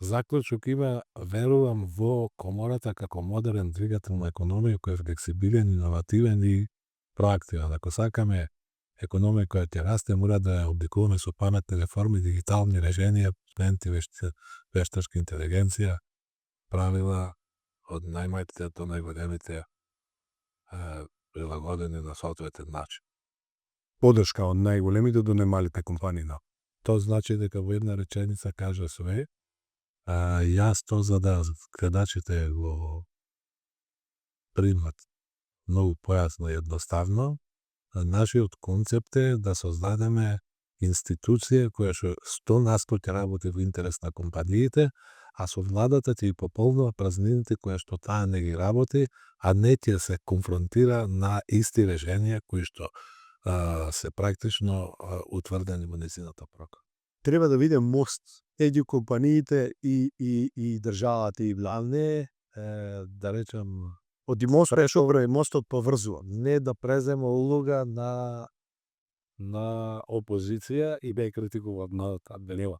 [SPEAKER 1] Заклучок има, верувам во комората како модерен двигател на економија кој е флексибилен, иновативен и проактивен. Ако сакаме економија која ќе расте, мора да ја обликуваме со паметни реформи, дигитални решенија, студенти, вештачка интелигенција, правила од најмајците до најголемите, прилагодени на соодветен начин.
[SPEAKER 2] Подршка од најголемите до најмалите компании.
[SPEAKER 1] Тоа значи дека во една реченица кажа све. Јас тоа за да гледачите го примат многу појасно и едноставно, нашиот концепт е да создадеме институција која што 100% ќе работи во интерес на компаниите, а со владата ќе ги пополнува празнините која што таа не ги работи, а не ќе се конфронтира на исти решенија кои што се практично утврдени во нејзината програма.
[SPEAKER 2] Треба да биде мост еѓу компаниите и државата и владне,
[SPEAKER 1] Да речем,
[SPEAKER 2] од мостот поврзува, не да презема улога
[SPEAKER 1] на опозиција и бе критикува владата нива.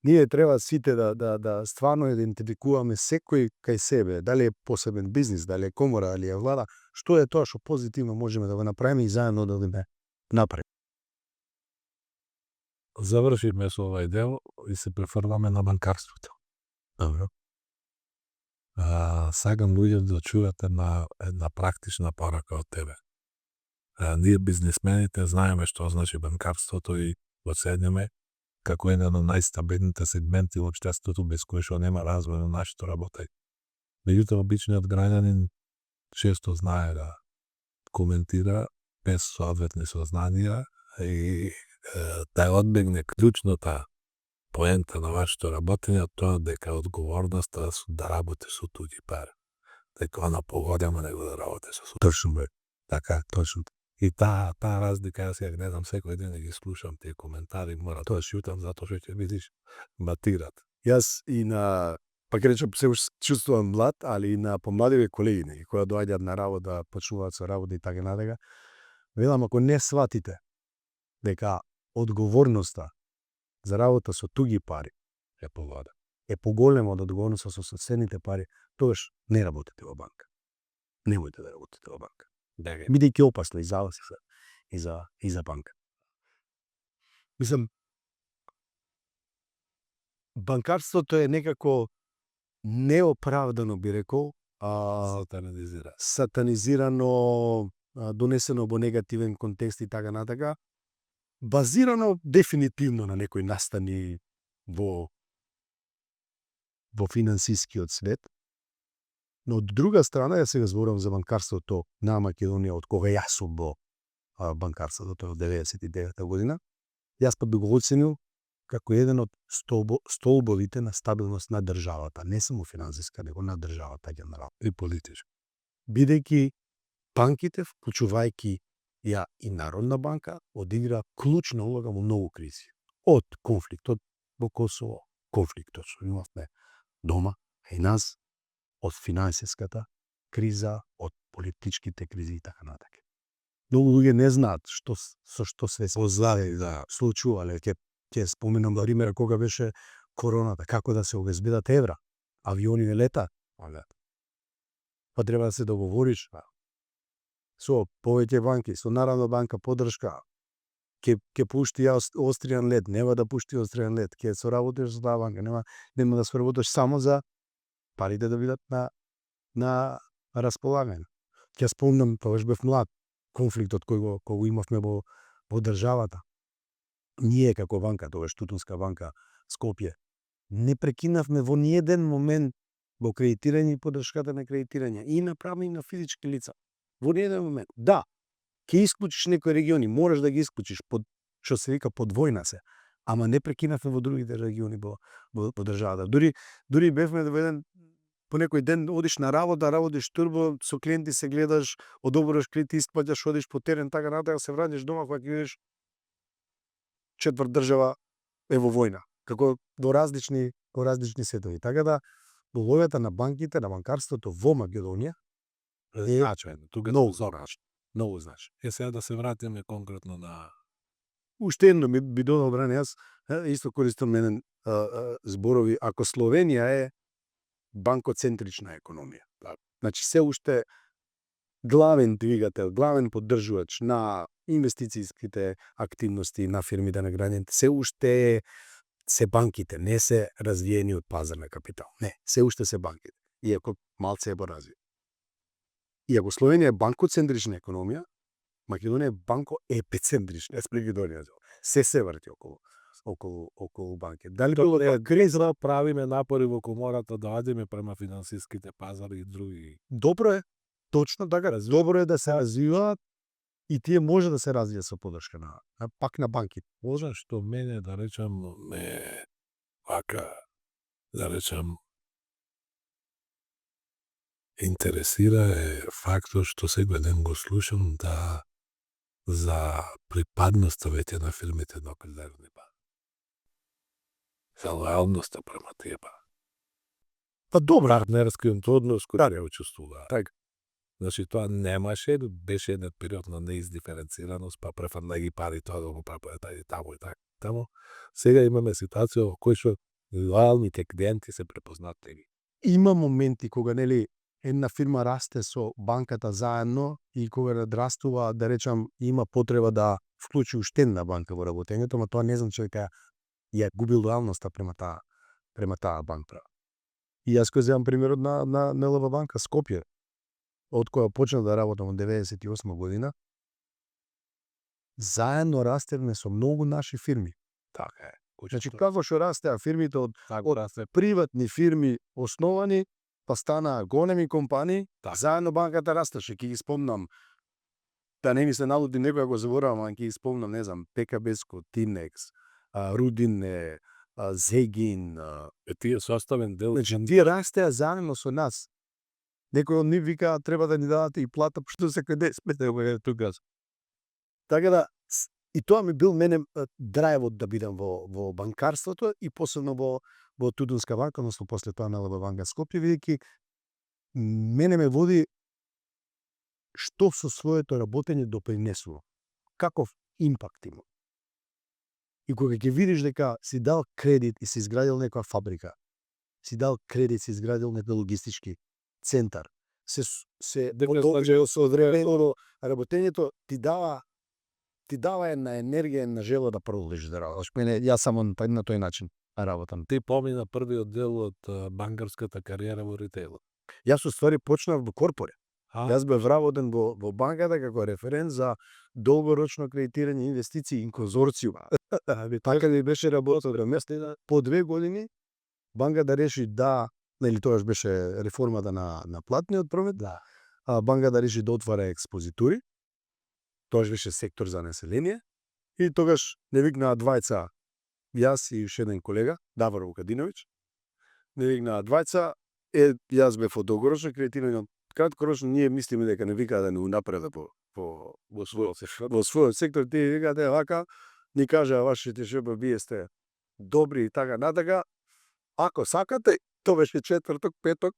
[SPEAKER 2] Ние треба сите да стварно идентификуваме секој кај себе, дали е посебен бизнис, дали е комора, дали е влада, што е тоа што позитивно можеме да го направиме и заедно да го направиме.
[SPEAKER 1] Завршивме со овај дел и се префрламе на банкарството.
[SPEAKER 2] Добро.
[SPEAKER 1] Сакам луѓе да чујат една практична порака од тебе. Ние бизнисмените знаеме што значи банкарството и го цениме како еден од најстабилните сегменти во општеството без кој што нема развој на нашето работење. Меѓутоа, обичниот граѓанин често знае да коментира без соодветни сознанија и да одбегне клучната поента на вашето работење, тоа дека одговорноста да работи со туѓи пари. Дека она погодено него да работи со туѓи.
[SPEAKER 2] Точно бе.
[SPEAKER 1] Така, точно. И таа разлика, јас ја гледам секој ден и ги слушам тие коментари, мора тоа шутам затоа што ќе видиш батират.
[SPEAKER 2] Јас и на, пак речем, се чувствувам млад, али и на помладиве колеги, кои доаѓаат на работа, почнуваат со работа и така натака, велам, ако не сватите дека одговорноста за работа со туѓи пари е поголема од одговорноста со сопствените пари, тогаш не работите во банка. Немојте да работите во банка. Бидејќи опасно и за вас и за банка. Мислам, банкарството е некако неоправдано, би рекол, сатанизирано, донесено во негативен контекст и така натака, базирано дефинитивно на некои настани во финансискиот свет. Но од друга страна, јас сега зборам за банкарството на Македонија, од кога јас сум во банкарството, тоа од 99 година, јас па би го оценил како еден од столбовите на стабилност на државата, не само финансиска, него на државата генерално
[SPEAKER 1] И политички.
[SPEAKER 2] Бидејќи банките, вклучувајќи ја и Народна банка, одигра клучна улога во многу кризи. Од конфликтот во Косово, конфликтот што имавме дома и нас, од финансиската криза, од политичките кризи и така натака. Многу луѓе не знаат со што се случувале. Ќе споменам пример кога беше короната, како да се обезбедат евра, авиони не лета. Па треба да се договориш со повеќе банки, со Народна банка подршка. Ќе пушти Austrian лед, нема да пушти Austrian лед, ќе соработиш со таа банка, нема да соработиш само за парите да бидат на располагање. Ќе спомнам, тогаш бев млад, конфликтот кој го имавме во државата. Ние како банка, тогаш Тутунска банка Скопје, не прекинавме во ниеден момент во кредитирање и подршката на кредитирање и на правни и на физички лица. Во ниеден момент. Да, ќе исклучиш некои региони, можеш да ги исклучиш што се вика подвојна се, ама не прекинавме во другите региони во државата. Дури бевме доведен по некој ден одиш на работа, работиш турбо, со клиенти се гледаш, одобруваш кредити, исплаќаш, одиш по терен, така натака, се враќаш дома, кога ќе видиш четврт држава е во војна, како во различни светови. Така да улогата на банките, на банкарството во Македонија е
[SPEAKER 1] Значајно, тука
[SPEAKER 2] многу
[SPEAKER 1] се зорнаш.
[SPEAKER 2] многу значи.
[SPEAKER 1] Сега да се вратиме конкретно на
[SPEAKER 2] Уште едно би додал Бране, јас исто користам еден зборови, ако Словенија е банкоцентрична економија. Значи се уште главен двигател, главен поддржувач на инвестицијските активности на фирмите на граѓаните, се уште се банките, не се развиени од пазар на капитал. Не, се уште се банките, иако малце е поразвит. И ако Словенија е банкоцентрична економија, Македонија е банко-епицентрична, Македонија. Се врти околу банки. Дали било
[SPEAKER 1] тоа криза правиме напори во комората да одиме према финансиските пазари и други.
[SPEAKER 2] Добро е, точно така. Добро е да се развиваат и тие може да се развијат со поддршка на пак на банките.
[SPEAKER 1] Може што мене да речам ме вака да речам интересира е фактот што секој ден го слушам да за припадноста веќе на фирмите на определени банки. За лојалноста према тие банки.
[SPEAKER 2] Па добро,
[SPEAKER 1] Партнерски однос кој ја учествува.
[SPEAKER 2] така.
[SPEAKER 1] Значи тоа немаше, беше еден период на неиздиференцираност, па префрлна ги пари тоа да го прави таму и така. Таму сега имаме ситуација во кој што лојалните клиенти се препознатливи.
[SPEAKER 2] Има моменти кога нели една фирма расте со банката заедно и кога надрастува, да речам, има потреба да вклучи уште една банка во работењето, но тоа не значи дека ја губи лојалноста према таа банка. И јас кој земам примерот на НЛБ банка Скопје, од која почнав да работам од 98 година, заедно растевме со многу наши фирми.
[SPEAKER 1] Така е.
[SPEAKER 2] Значи како што растеа фирмите од
[SPEAKER 1] расте
[SPEAKER 2] приватни фирми основани, па станаа големи компании,
[SPEAKER 1] така.
[SPEAKER 2] заедно банката растеше. Ќе ги спомнам, да не ми се налуди некој ако заборавам, ќе ги спомнам, не знам, ПКБ-ско, Тинекс, Рудине, Зегин,
[SPEAKER 1] тие составен дел.
[SPEAKER 2] значи тие растеа заедно со нас. Некој од нив вика треба да ни дадете и плата, пошто се каде сме тука. Така да и тоа ми бил мене драйвот да бидам во банкарството и посебно во Тутунска банка, односно после тоа на НЛБ банка Скопје, бидејќи мене ме води што со своето работење допринесува. Каков импакт има. И кога ќе видиш дека си дал кредит и си изградил некоја фабрика, си дал кредит, си изградил некој логистички центар, се подолжил со одредено работењето ти дава една енергија, една жела да продолжиш да работиш. Мене јас само на тој начин работам.
[SPEAKER 1] Ти помина првиот дел од банкарската кариера во ритејлот.
[SPEAKER 2] Јас уствари почнав во корпоре.
[SPEAKER 1] А?
[SPEAKER 2] Јас бев работен во банката како референт за долгорочно кредитирање, инвестиции и конзорциум. Така да беше работел по 2 години, банката реши да, нели тогаш беше реформата на платниот промет,
[SPEAKER 1] Да.
[SPEAKER 2] банката реши да отвара експозитури. Тогаш беше сектор за население и тогаш не викнаа двајца, јас и уште еден колега, Давор Вукадиновиќ, не викнаа двајца, јас бев од долгорочно кредитирање, краткорочно ние мислиме дека не викаа да не унапреда во својот сектор, тие викаат вака, ни кажаа вашите шефови, вие сте добри и така натака, ако сакате, тоа беше четврток, петок,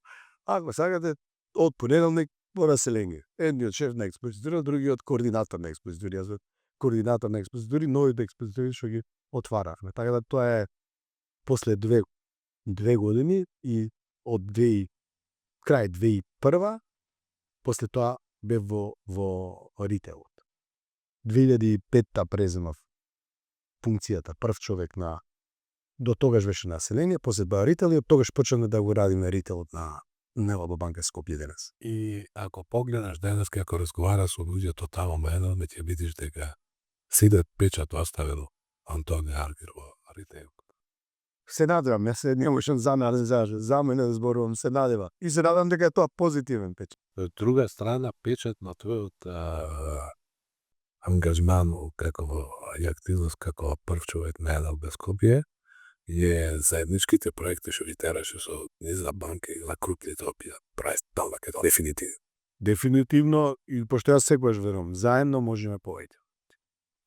[SPEAKER 2] ако сакате, од понеделник во население. Едниот шеф на експозитури, другиот координатор на експозитури, јас бев координатор на експозитури, новите експозитури што ги отваравме. Така да тоа е после 2 години и од крај 2001, после тоа бев во ритејлот. 2005-та преземав функцијата прв човек на до тогаш беше население, после тоа ритејл и од тогаш почнавме да го радиме ритејлот на НЛБ банка Скопје денес.
[SPEAKER 1] И ако погледнаш денес како разговара со луѓето таму мене, ќе видиш дека сидет печат оставил Антони Аргир во ритејлот.
[SPEAKER 2] Се надевам, јас не можам за мене да зборувам, се надева. И се надевам дека е тоа позитивен печат.
[SPEAKER 1] Од друга страна, печат на твојот ангажман и активност како прв човек на НЛБ Скопје е заедничките проекти што ги тераше со низа банки на крупните опија. Правително како дефинитивно.
[SPEAKER 2] Дефинитивно, и пошто јас секогаш верувам, заедно можеме повеќе.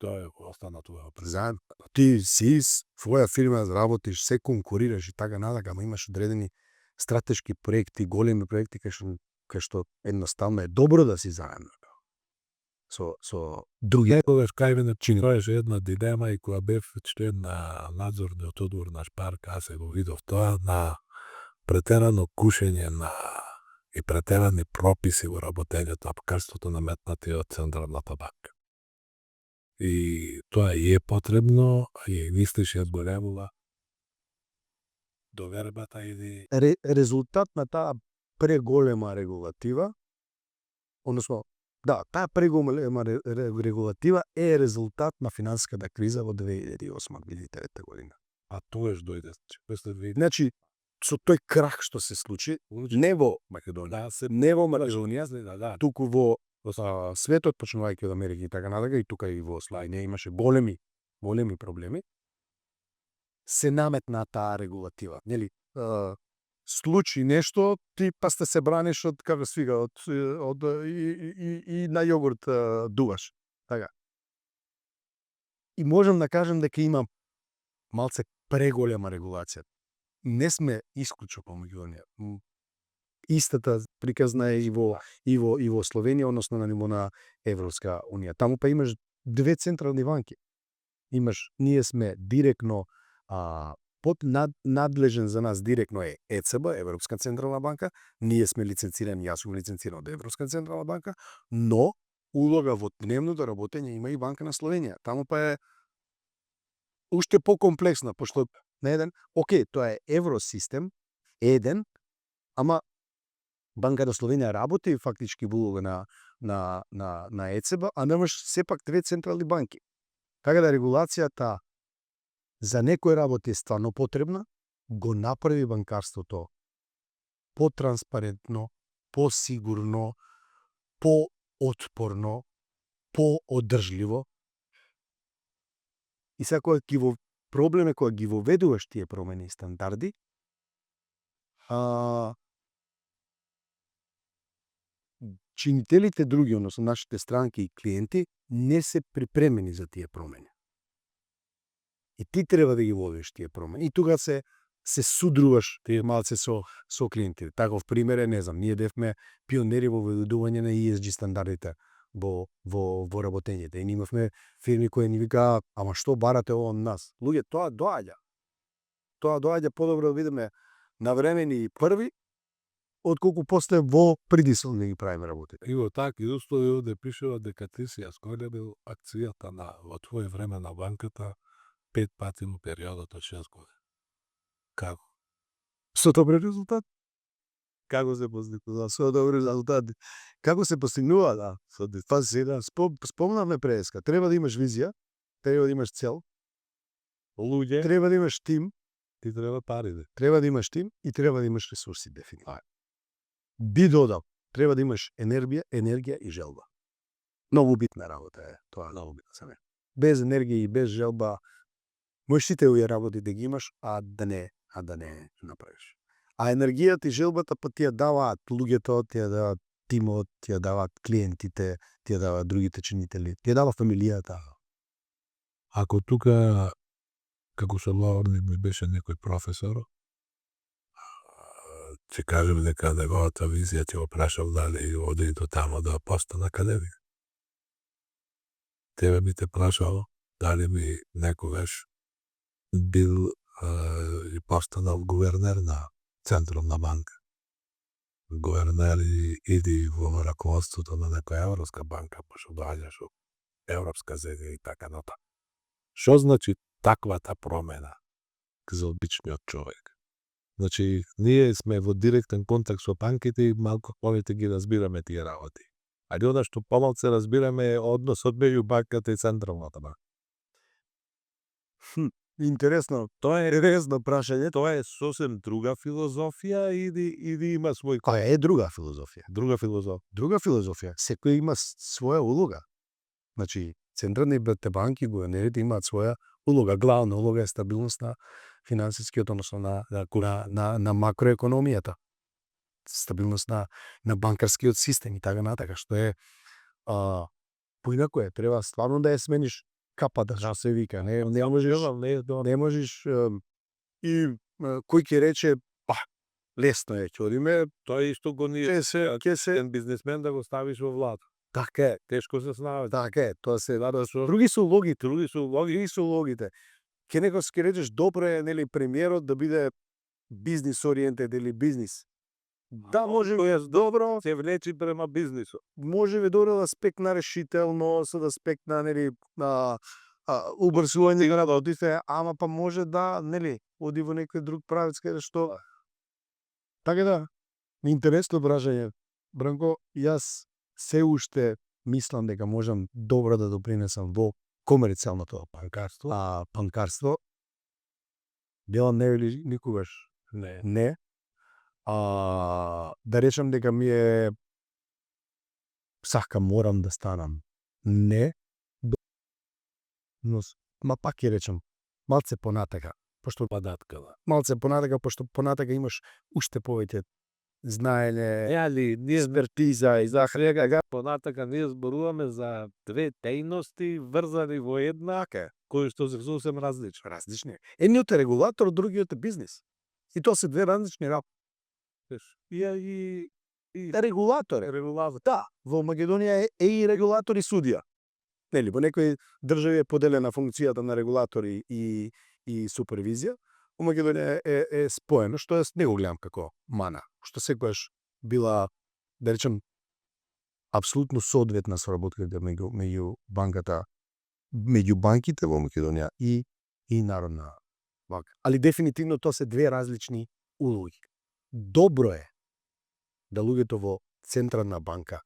[SPEAKER 1] Тоа остана тоа.
[SPEAKER 2] Заедно. Ти си своја фирма работиш, се конкурираш и така натака, ама имаш одредени стратешки проекти, големи проекти кај што едноставно е добро да си заедно. Со други.
[SPEAKER 1] Некогаш кај мене чинеше една дилема и кога бев член на надзорниот одбор на Шпарк, аз се го видов тоа на претерано кушење на и претерани прописи во работењето на банкарството наметнати од Централната банка. И тоа и е потребно, и мислиш ја зголемува довербата или
[SPEAKER 2] Резултат на таа преголема регулатива, односно, да, таа преголема регулатива е резултат на финансиската криза во 2008-2009 година.
[SPEAKER 1] а тоеш дојде, после 2000.
[SPEAKER 2] Значи, со тој крах што се случи, не во Македонија, не во Македонија,
[SPEAKER 1] да.
[SPEAKER 2] туку во светот, почнувајќи од Америка и така натака, и тука и во Словенија имаше големи проблеми, се наметна таа регулатива. Нели, случи нешто, ти па сте се браниш од како свига, од и на јогурт дуваш. Така. И можам да кажам дека има малце преголема регулација. Не сме исклучок во Македонија. Истата приказна е и во Словенија, односно на ниво на Европска унија. Таму па имаш две централни банки. Ние сме директно надлежен за нас директно е ЕЦБ, Европска централна банка. Ние сме лиценцирани, јас сум лиценциран од Европска централна банка, но улога во дневното работење има и Банка на Словенија. Таму па е уште покомплексна, пошто на еден, тоа е евросистем, ама Банка на Словенија работи фактички во улога на ЕЦБ, а немаш сепак две централни банки. Така да регулацијата за некои работи е стварно потребна, го направи банкарството потранспарентно, посигурно, поотпорно, поодржливо. И сега кога проблеме кога ги воведуваш тие промени и стандарди, чинителите други, односно нашите странки и клиенти, не се припремени за тие промени. И ти треба да ги водиш тие промени. И тога се судруваш малце со клиентите. Таков пример е, не знам, ние бевме пионери во воведување на ESG стандардите во работењето. И имавме фирми кои ни викаа, ама што барате ово од нас? Луѓе, тоа доаѓа. Тоа доаѓа подобро да видиме навремени и први, отколку после во придисел да ги правиме работите.
[SPEAKER 1] И во такви услови овде пишува дека ти си ја зголемил акцијата во твое време на банката 5 пати во периодот од 6 години. Како?
[SPEAKER 2] Со добри резултати. Како се постигнува? Со добри резултати. Како се постигнува, да. Тоа се спомнавме преска. Треба да имаш визија, треба да имаш цел,
[SPEAKER 1] Луѓе,
[SPEAKER 2] треба да имаш тим,
[SPEAKER 1] ти треба парите.
[SPEAKER 2] треба да имаш тим и треба да имаш ресурси дефинирани. Би додал, треба да имаш енергија и желба. Многу битна работа е тоа, многу битна за мене. Без енергија и без желба можеш сите овие работи да ги имаш, а да не направиш. А енергијата и желбата па ти ја даваат луѓето, ти ја даваат тимот, ти ја даваат клиентите, ти ја даваат другите чинители, ти ја дава фамилијата.
[SPEAKER 1] Ако тука, како со Лаурни ми беше некој професор, ќе кажем дека неговата визија ќе го прашав дали оди до тамо да постане академик. Тебе би те прашал дали би некогаш бил и постанал гувернер на Централна банка. Гувернер иди во раководството на некоја Европска банка, пошто доаѓаш во Европска земја и така натаму. Што значи таквата промена за обичниот човек? Значи, ние сме во директен контакт со банките и малку повеќе ги разбираме тие работи. Али она што помалку разбираме е односот меѓу банката и Централната банка.
[SPEAKER 2] Интересно,
[SPEAKER 1] Тоа е
[SPEAKER 2] интересно прашање.
[SPEAKER 1] Тоа е сосем друга филозофија или има свој
[SPEAKER 2] Тоа е друга филозофија.
[SPEAKER 1] друга филозофија?
[SPEAKER 2] Друга филозофија. Секој има своја улога. Значи, централните банки, гувернерите имаат своја улога. Главна улога е стабилност на финансискиот, односно на макроекономијата. Стабилност на банкарскиот систем и така натака, што е поинаку е, треба стварно да ја смениш капата што се вика, не можеш и кој ќе рече па лесно е ќе одиме,
[SPEAKER 1] Тоа е исто го ние
[SPEAKER 2] ќе се
[SPEAKER 1] бизнисмен да го ставиш во влада.
[SPEAKER 2] така е,
[SPEAKER 1] Тешко се снаоѓа.
[SPEAKER 2] така е, тоа се други се улогите,
[SPEAKER 1] Други се улоги.
[SPEAKER 2] други се улогите. Ке некој ќе речеш добро е нели премиерот да биде бизнис ориентед или бизнис. Да, може
[SPEAKER 1] Тоа е добро, се влечи према бизнисот.
[SPEAKER 2] може би добро од аспект на решителност, од аспект на нели убрзување на работите, ама па може да нели оди во некој друг правец каде што така да интересно прашање. Бранко, јас се уште мислам дека можам добро да допринесам во комерцијалното банкарство. Делам не вели никогаш
[SPEAKER 1] Не.
[SPEAKER 2] не. Да речам дека ми е сакам, морам да станам. Не. Но ма пак ќе речам малце понатака, пошто малце понатака, пошто понатака имаш уште повеќе знаење,
[SPEAKER 1] Али ние
[SPEAKER 2] експертиза и
[SPEAKER 1] сега понатака ние зборуваме за две дејности врзани во една, кои што се сосем различни.
[SPEAKER 2] различни. Едниот е регулатор, другиот е бизнис. И тоа се две различни работи.
[SPEAKER 1] И
[SPEAKER 2] Регулатор е.
[SPEAKER 1] регулатор.
[SPEAKER 2] Да, во Македонија е и регулатор и судија. Нели, во некои држави е поделена функцијата на регулатори и супервизија. Во Македонија е споено, што јас не го гледам како мана, што секогаш била, да речем, апсолутно соодветна соработката меѓу банката, меѓу банките во Македонија и Народна банка. Али дефинитивно тоа се две различни улоги. Добро е да луѓето во Централна банка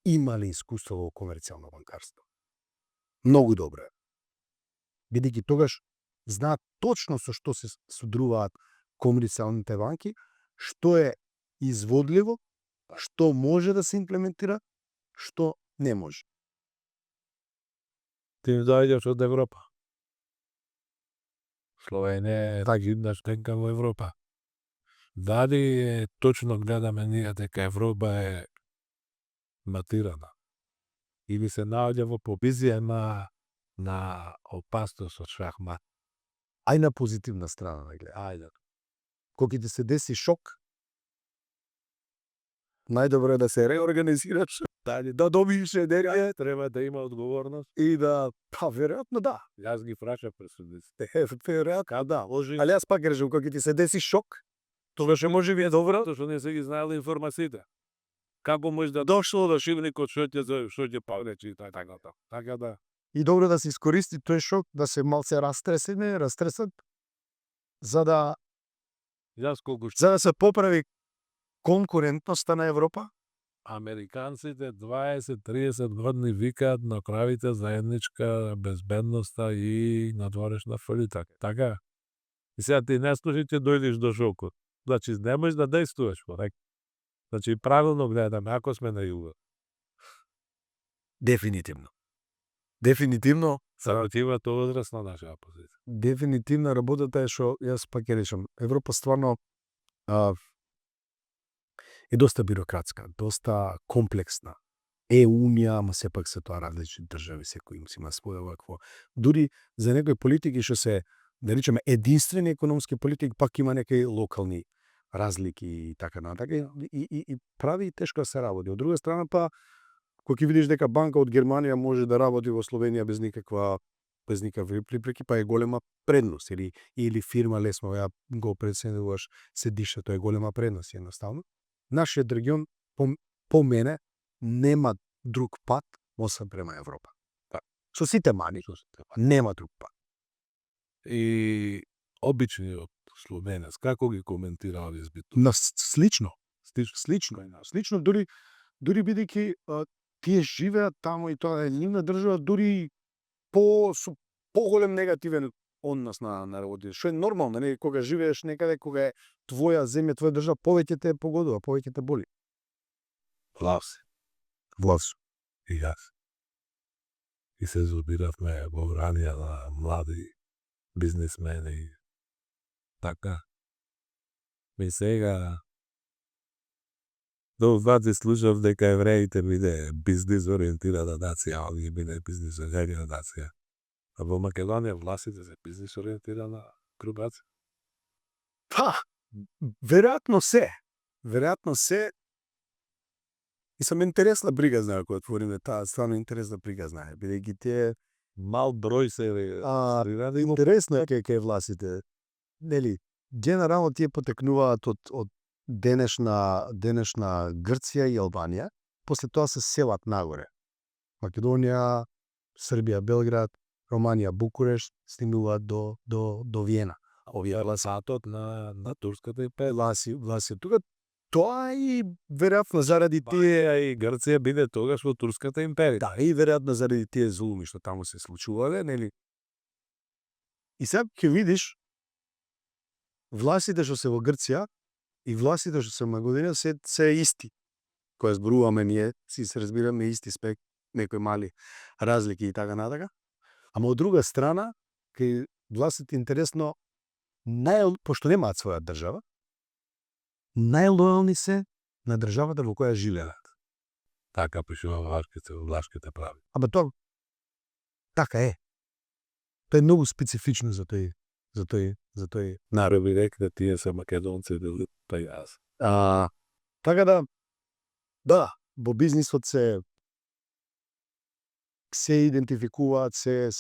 [SPEAKER 2] имале искуство во комерцијално банкарство. Многу добро е. Бидејќи тогаш знаат точно со што се содруваат комерцијалните банки, што е изводливо, што може да се имплементира, што не може.
[SPEAKER 1] Ти доаѓаш од Европа. Словенија е една членка во Европа. Дали точно гледаме ние дека Европа е матирана? Или се наоѓа во позиција на опасност од шахмат?
[SPEAKER 2] Ај на позитивна страна да гледа.
[SPEAKER 1] Ајде.
[SPEAKER 2] Кога ти се деси шок, најдобро е да се реорганизираш, да добиеш енергија,
[SPEAKER 1] Треба да има одговорност.
[SPEAKER 2] и да, па веројатно да.
[SPEAKER 1] Јас ги прашав пресудниците.
[SPEAKER 2] Веројатно да.
[SPEAKER 1] Може,
[SPEAKER 2] Али јас пак кажам, кога ти се деси шок, тогаш е може би е добро.
[SPEAKER 1] затоа што не се ги знаеле информациите. Како може да дошло до шивникот што ќе павнечи и така. Така да.
[SPEAKER 2] И добро да се искористи тој шок, да се малце растресат, за да
[SPEAKER 1] Јас колку
[SPEAKER 2] се поправи конкурентноста на Европа.
[SPEAKER 1] Американците 20-30 години викаат на правите заедничка безбедноста и надворешна фалита. Така. И сега ти не слуши ќе дојдеш до шокот. Значи не можеш да действуваш по така. Значи правилно гледаме ако сме на југа.
[SPEAKER 2] Дефинитивно. Дефинитивно,
[SPEAKER 1] Саративата возрастна наша позиција.
[SPEAKER 2] дефинитивно работата е што јас пак ќе речам, Европа стварно е доста бирократска, доста комплексна. Е унија, ама сепак се тоа различни држави, секој им си има своја вакво. Дури за некои политики што се, да речеме, единствени економски политики, пак има некои локални разлики и така натака. И прави тешко да се работи. Од друга страна па, кога ќе видиш дека банка од Германија може да работи во Словенија без никакви препреки, па е голема предност. Или фирма лесно, ја го преценуваш, се диша, тоа е голема предност едноставно. Нашиот регион, по мене, нема друг пат освен према Европа. Со сите мани, нема друг пат.
[SPEAKER 1] И обичниот словенец, како ги коментира овие збитови?
[SPEAKER 2] Слично, дури бидејќи тие живеат таму и тоа е нивна држава, дури со поголем негативен однос на народите, што е нормално, не, кога живееш некаде, кога е твоја земја, твоја држава, повеќе те погодува, повеќе те боли.
[SPEAKER 1] Влавси. И јас. И се зобиравме во бранија на млади бизнисмени. Така. Ми сега До вади слушав дека евреите биде бизнис ориентирана нација, а оние биде бизнис ориентирана нација. А во Македонија властите се бизнис ориентирана групација.
[SPEAKER 2] Па, веројатно се. Веројатно се. И сам интересна брига знае кога отвориме таа, стварно интересна брига знае, бидејќи тие
[SPEAKER 1] Мал број се
[SPEAKER 2] интересно е кај властите. Нели, генерално тие потекнуваат од денешна Грција и Албанија, после тоа се селат нагоре. Македонија, Србија, Белград, Романија, Букурешт, стигнуваат до Виена.
[SPEAKER 1] овие власатот на турската империја.
[SPEAKER 2] Власи тука. Тоа и веројатно заради тие
[SPEAKER 1] И Грција биде тогаш во турската империја.
[SPEAKER 2] да, и веројатно заради тие зулуми што таму се случувале, нели? И сега ќе видиш властите што се во Грција и властите што се во Македонија се исти. Кога зборуваме ние, си се разбираме исти спек, некои мали разлики и така натака. Ама од друга страна, кај властите интересно, пошто немаат своја држава, најлојални се на државата во која живеат.
[SPEAKER 1] Така пишува во влашките прави.
[SPEAKER 2] Ама тоа така е. Тоа е многу специфично за тој
[SPEAKER 1] Народ би рекла тие се македонци, па и јас.
[SPEAKER 2] Така да, во бизнисот се идентификуваат, се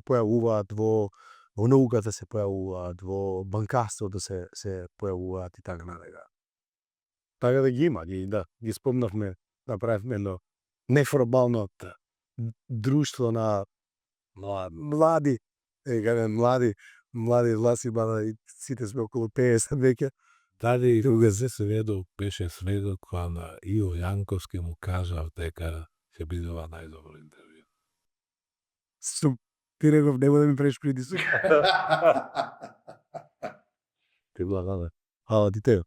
[SPEAKER 2] појавуваат во науката, се појавуваат во банкарството, се појавуваат и така натака. Така да ги има, ги спомнавме, направивме едно неформално друштво на млади власти, сите сме околу 50 веќе.
[SPEAKER 1] Дали се ведо беше сведок кога на Ио Јанковски му кажав дека ќе бидува најдобро интервју.
[SPEAKER 2] Ти реков, нема да ми правиш притисок.
[SPEAKER 1] Ти благодарам.
[SPEAKER 2] Хала ти тебе.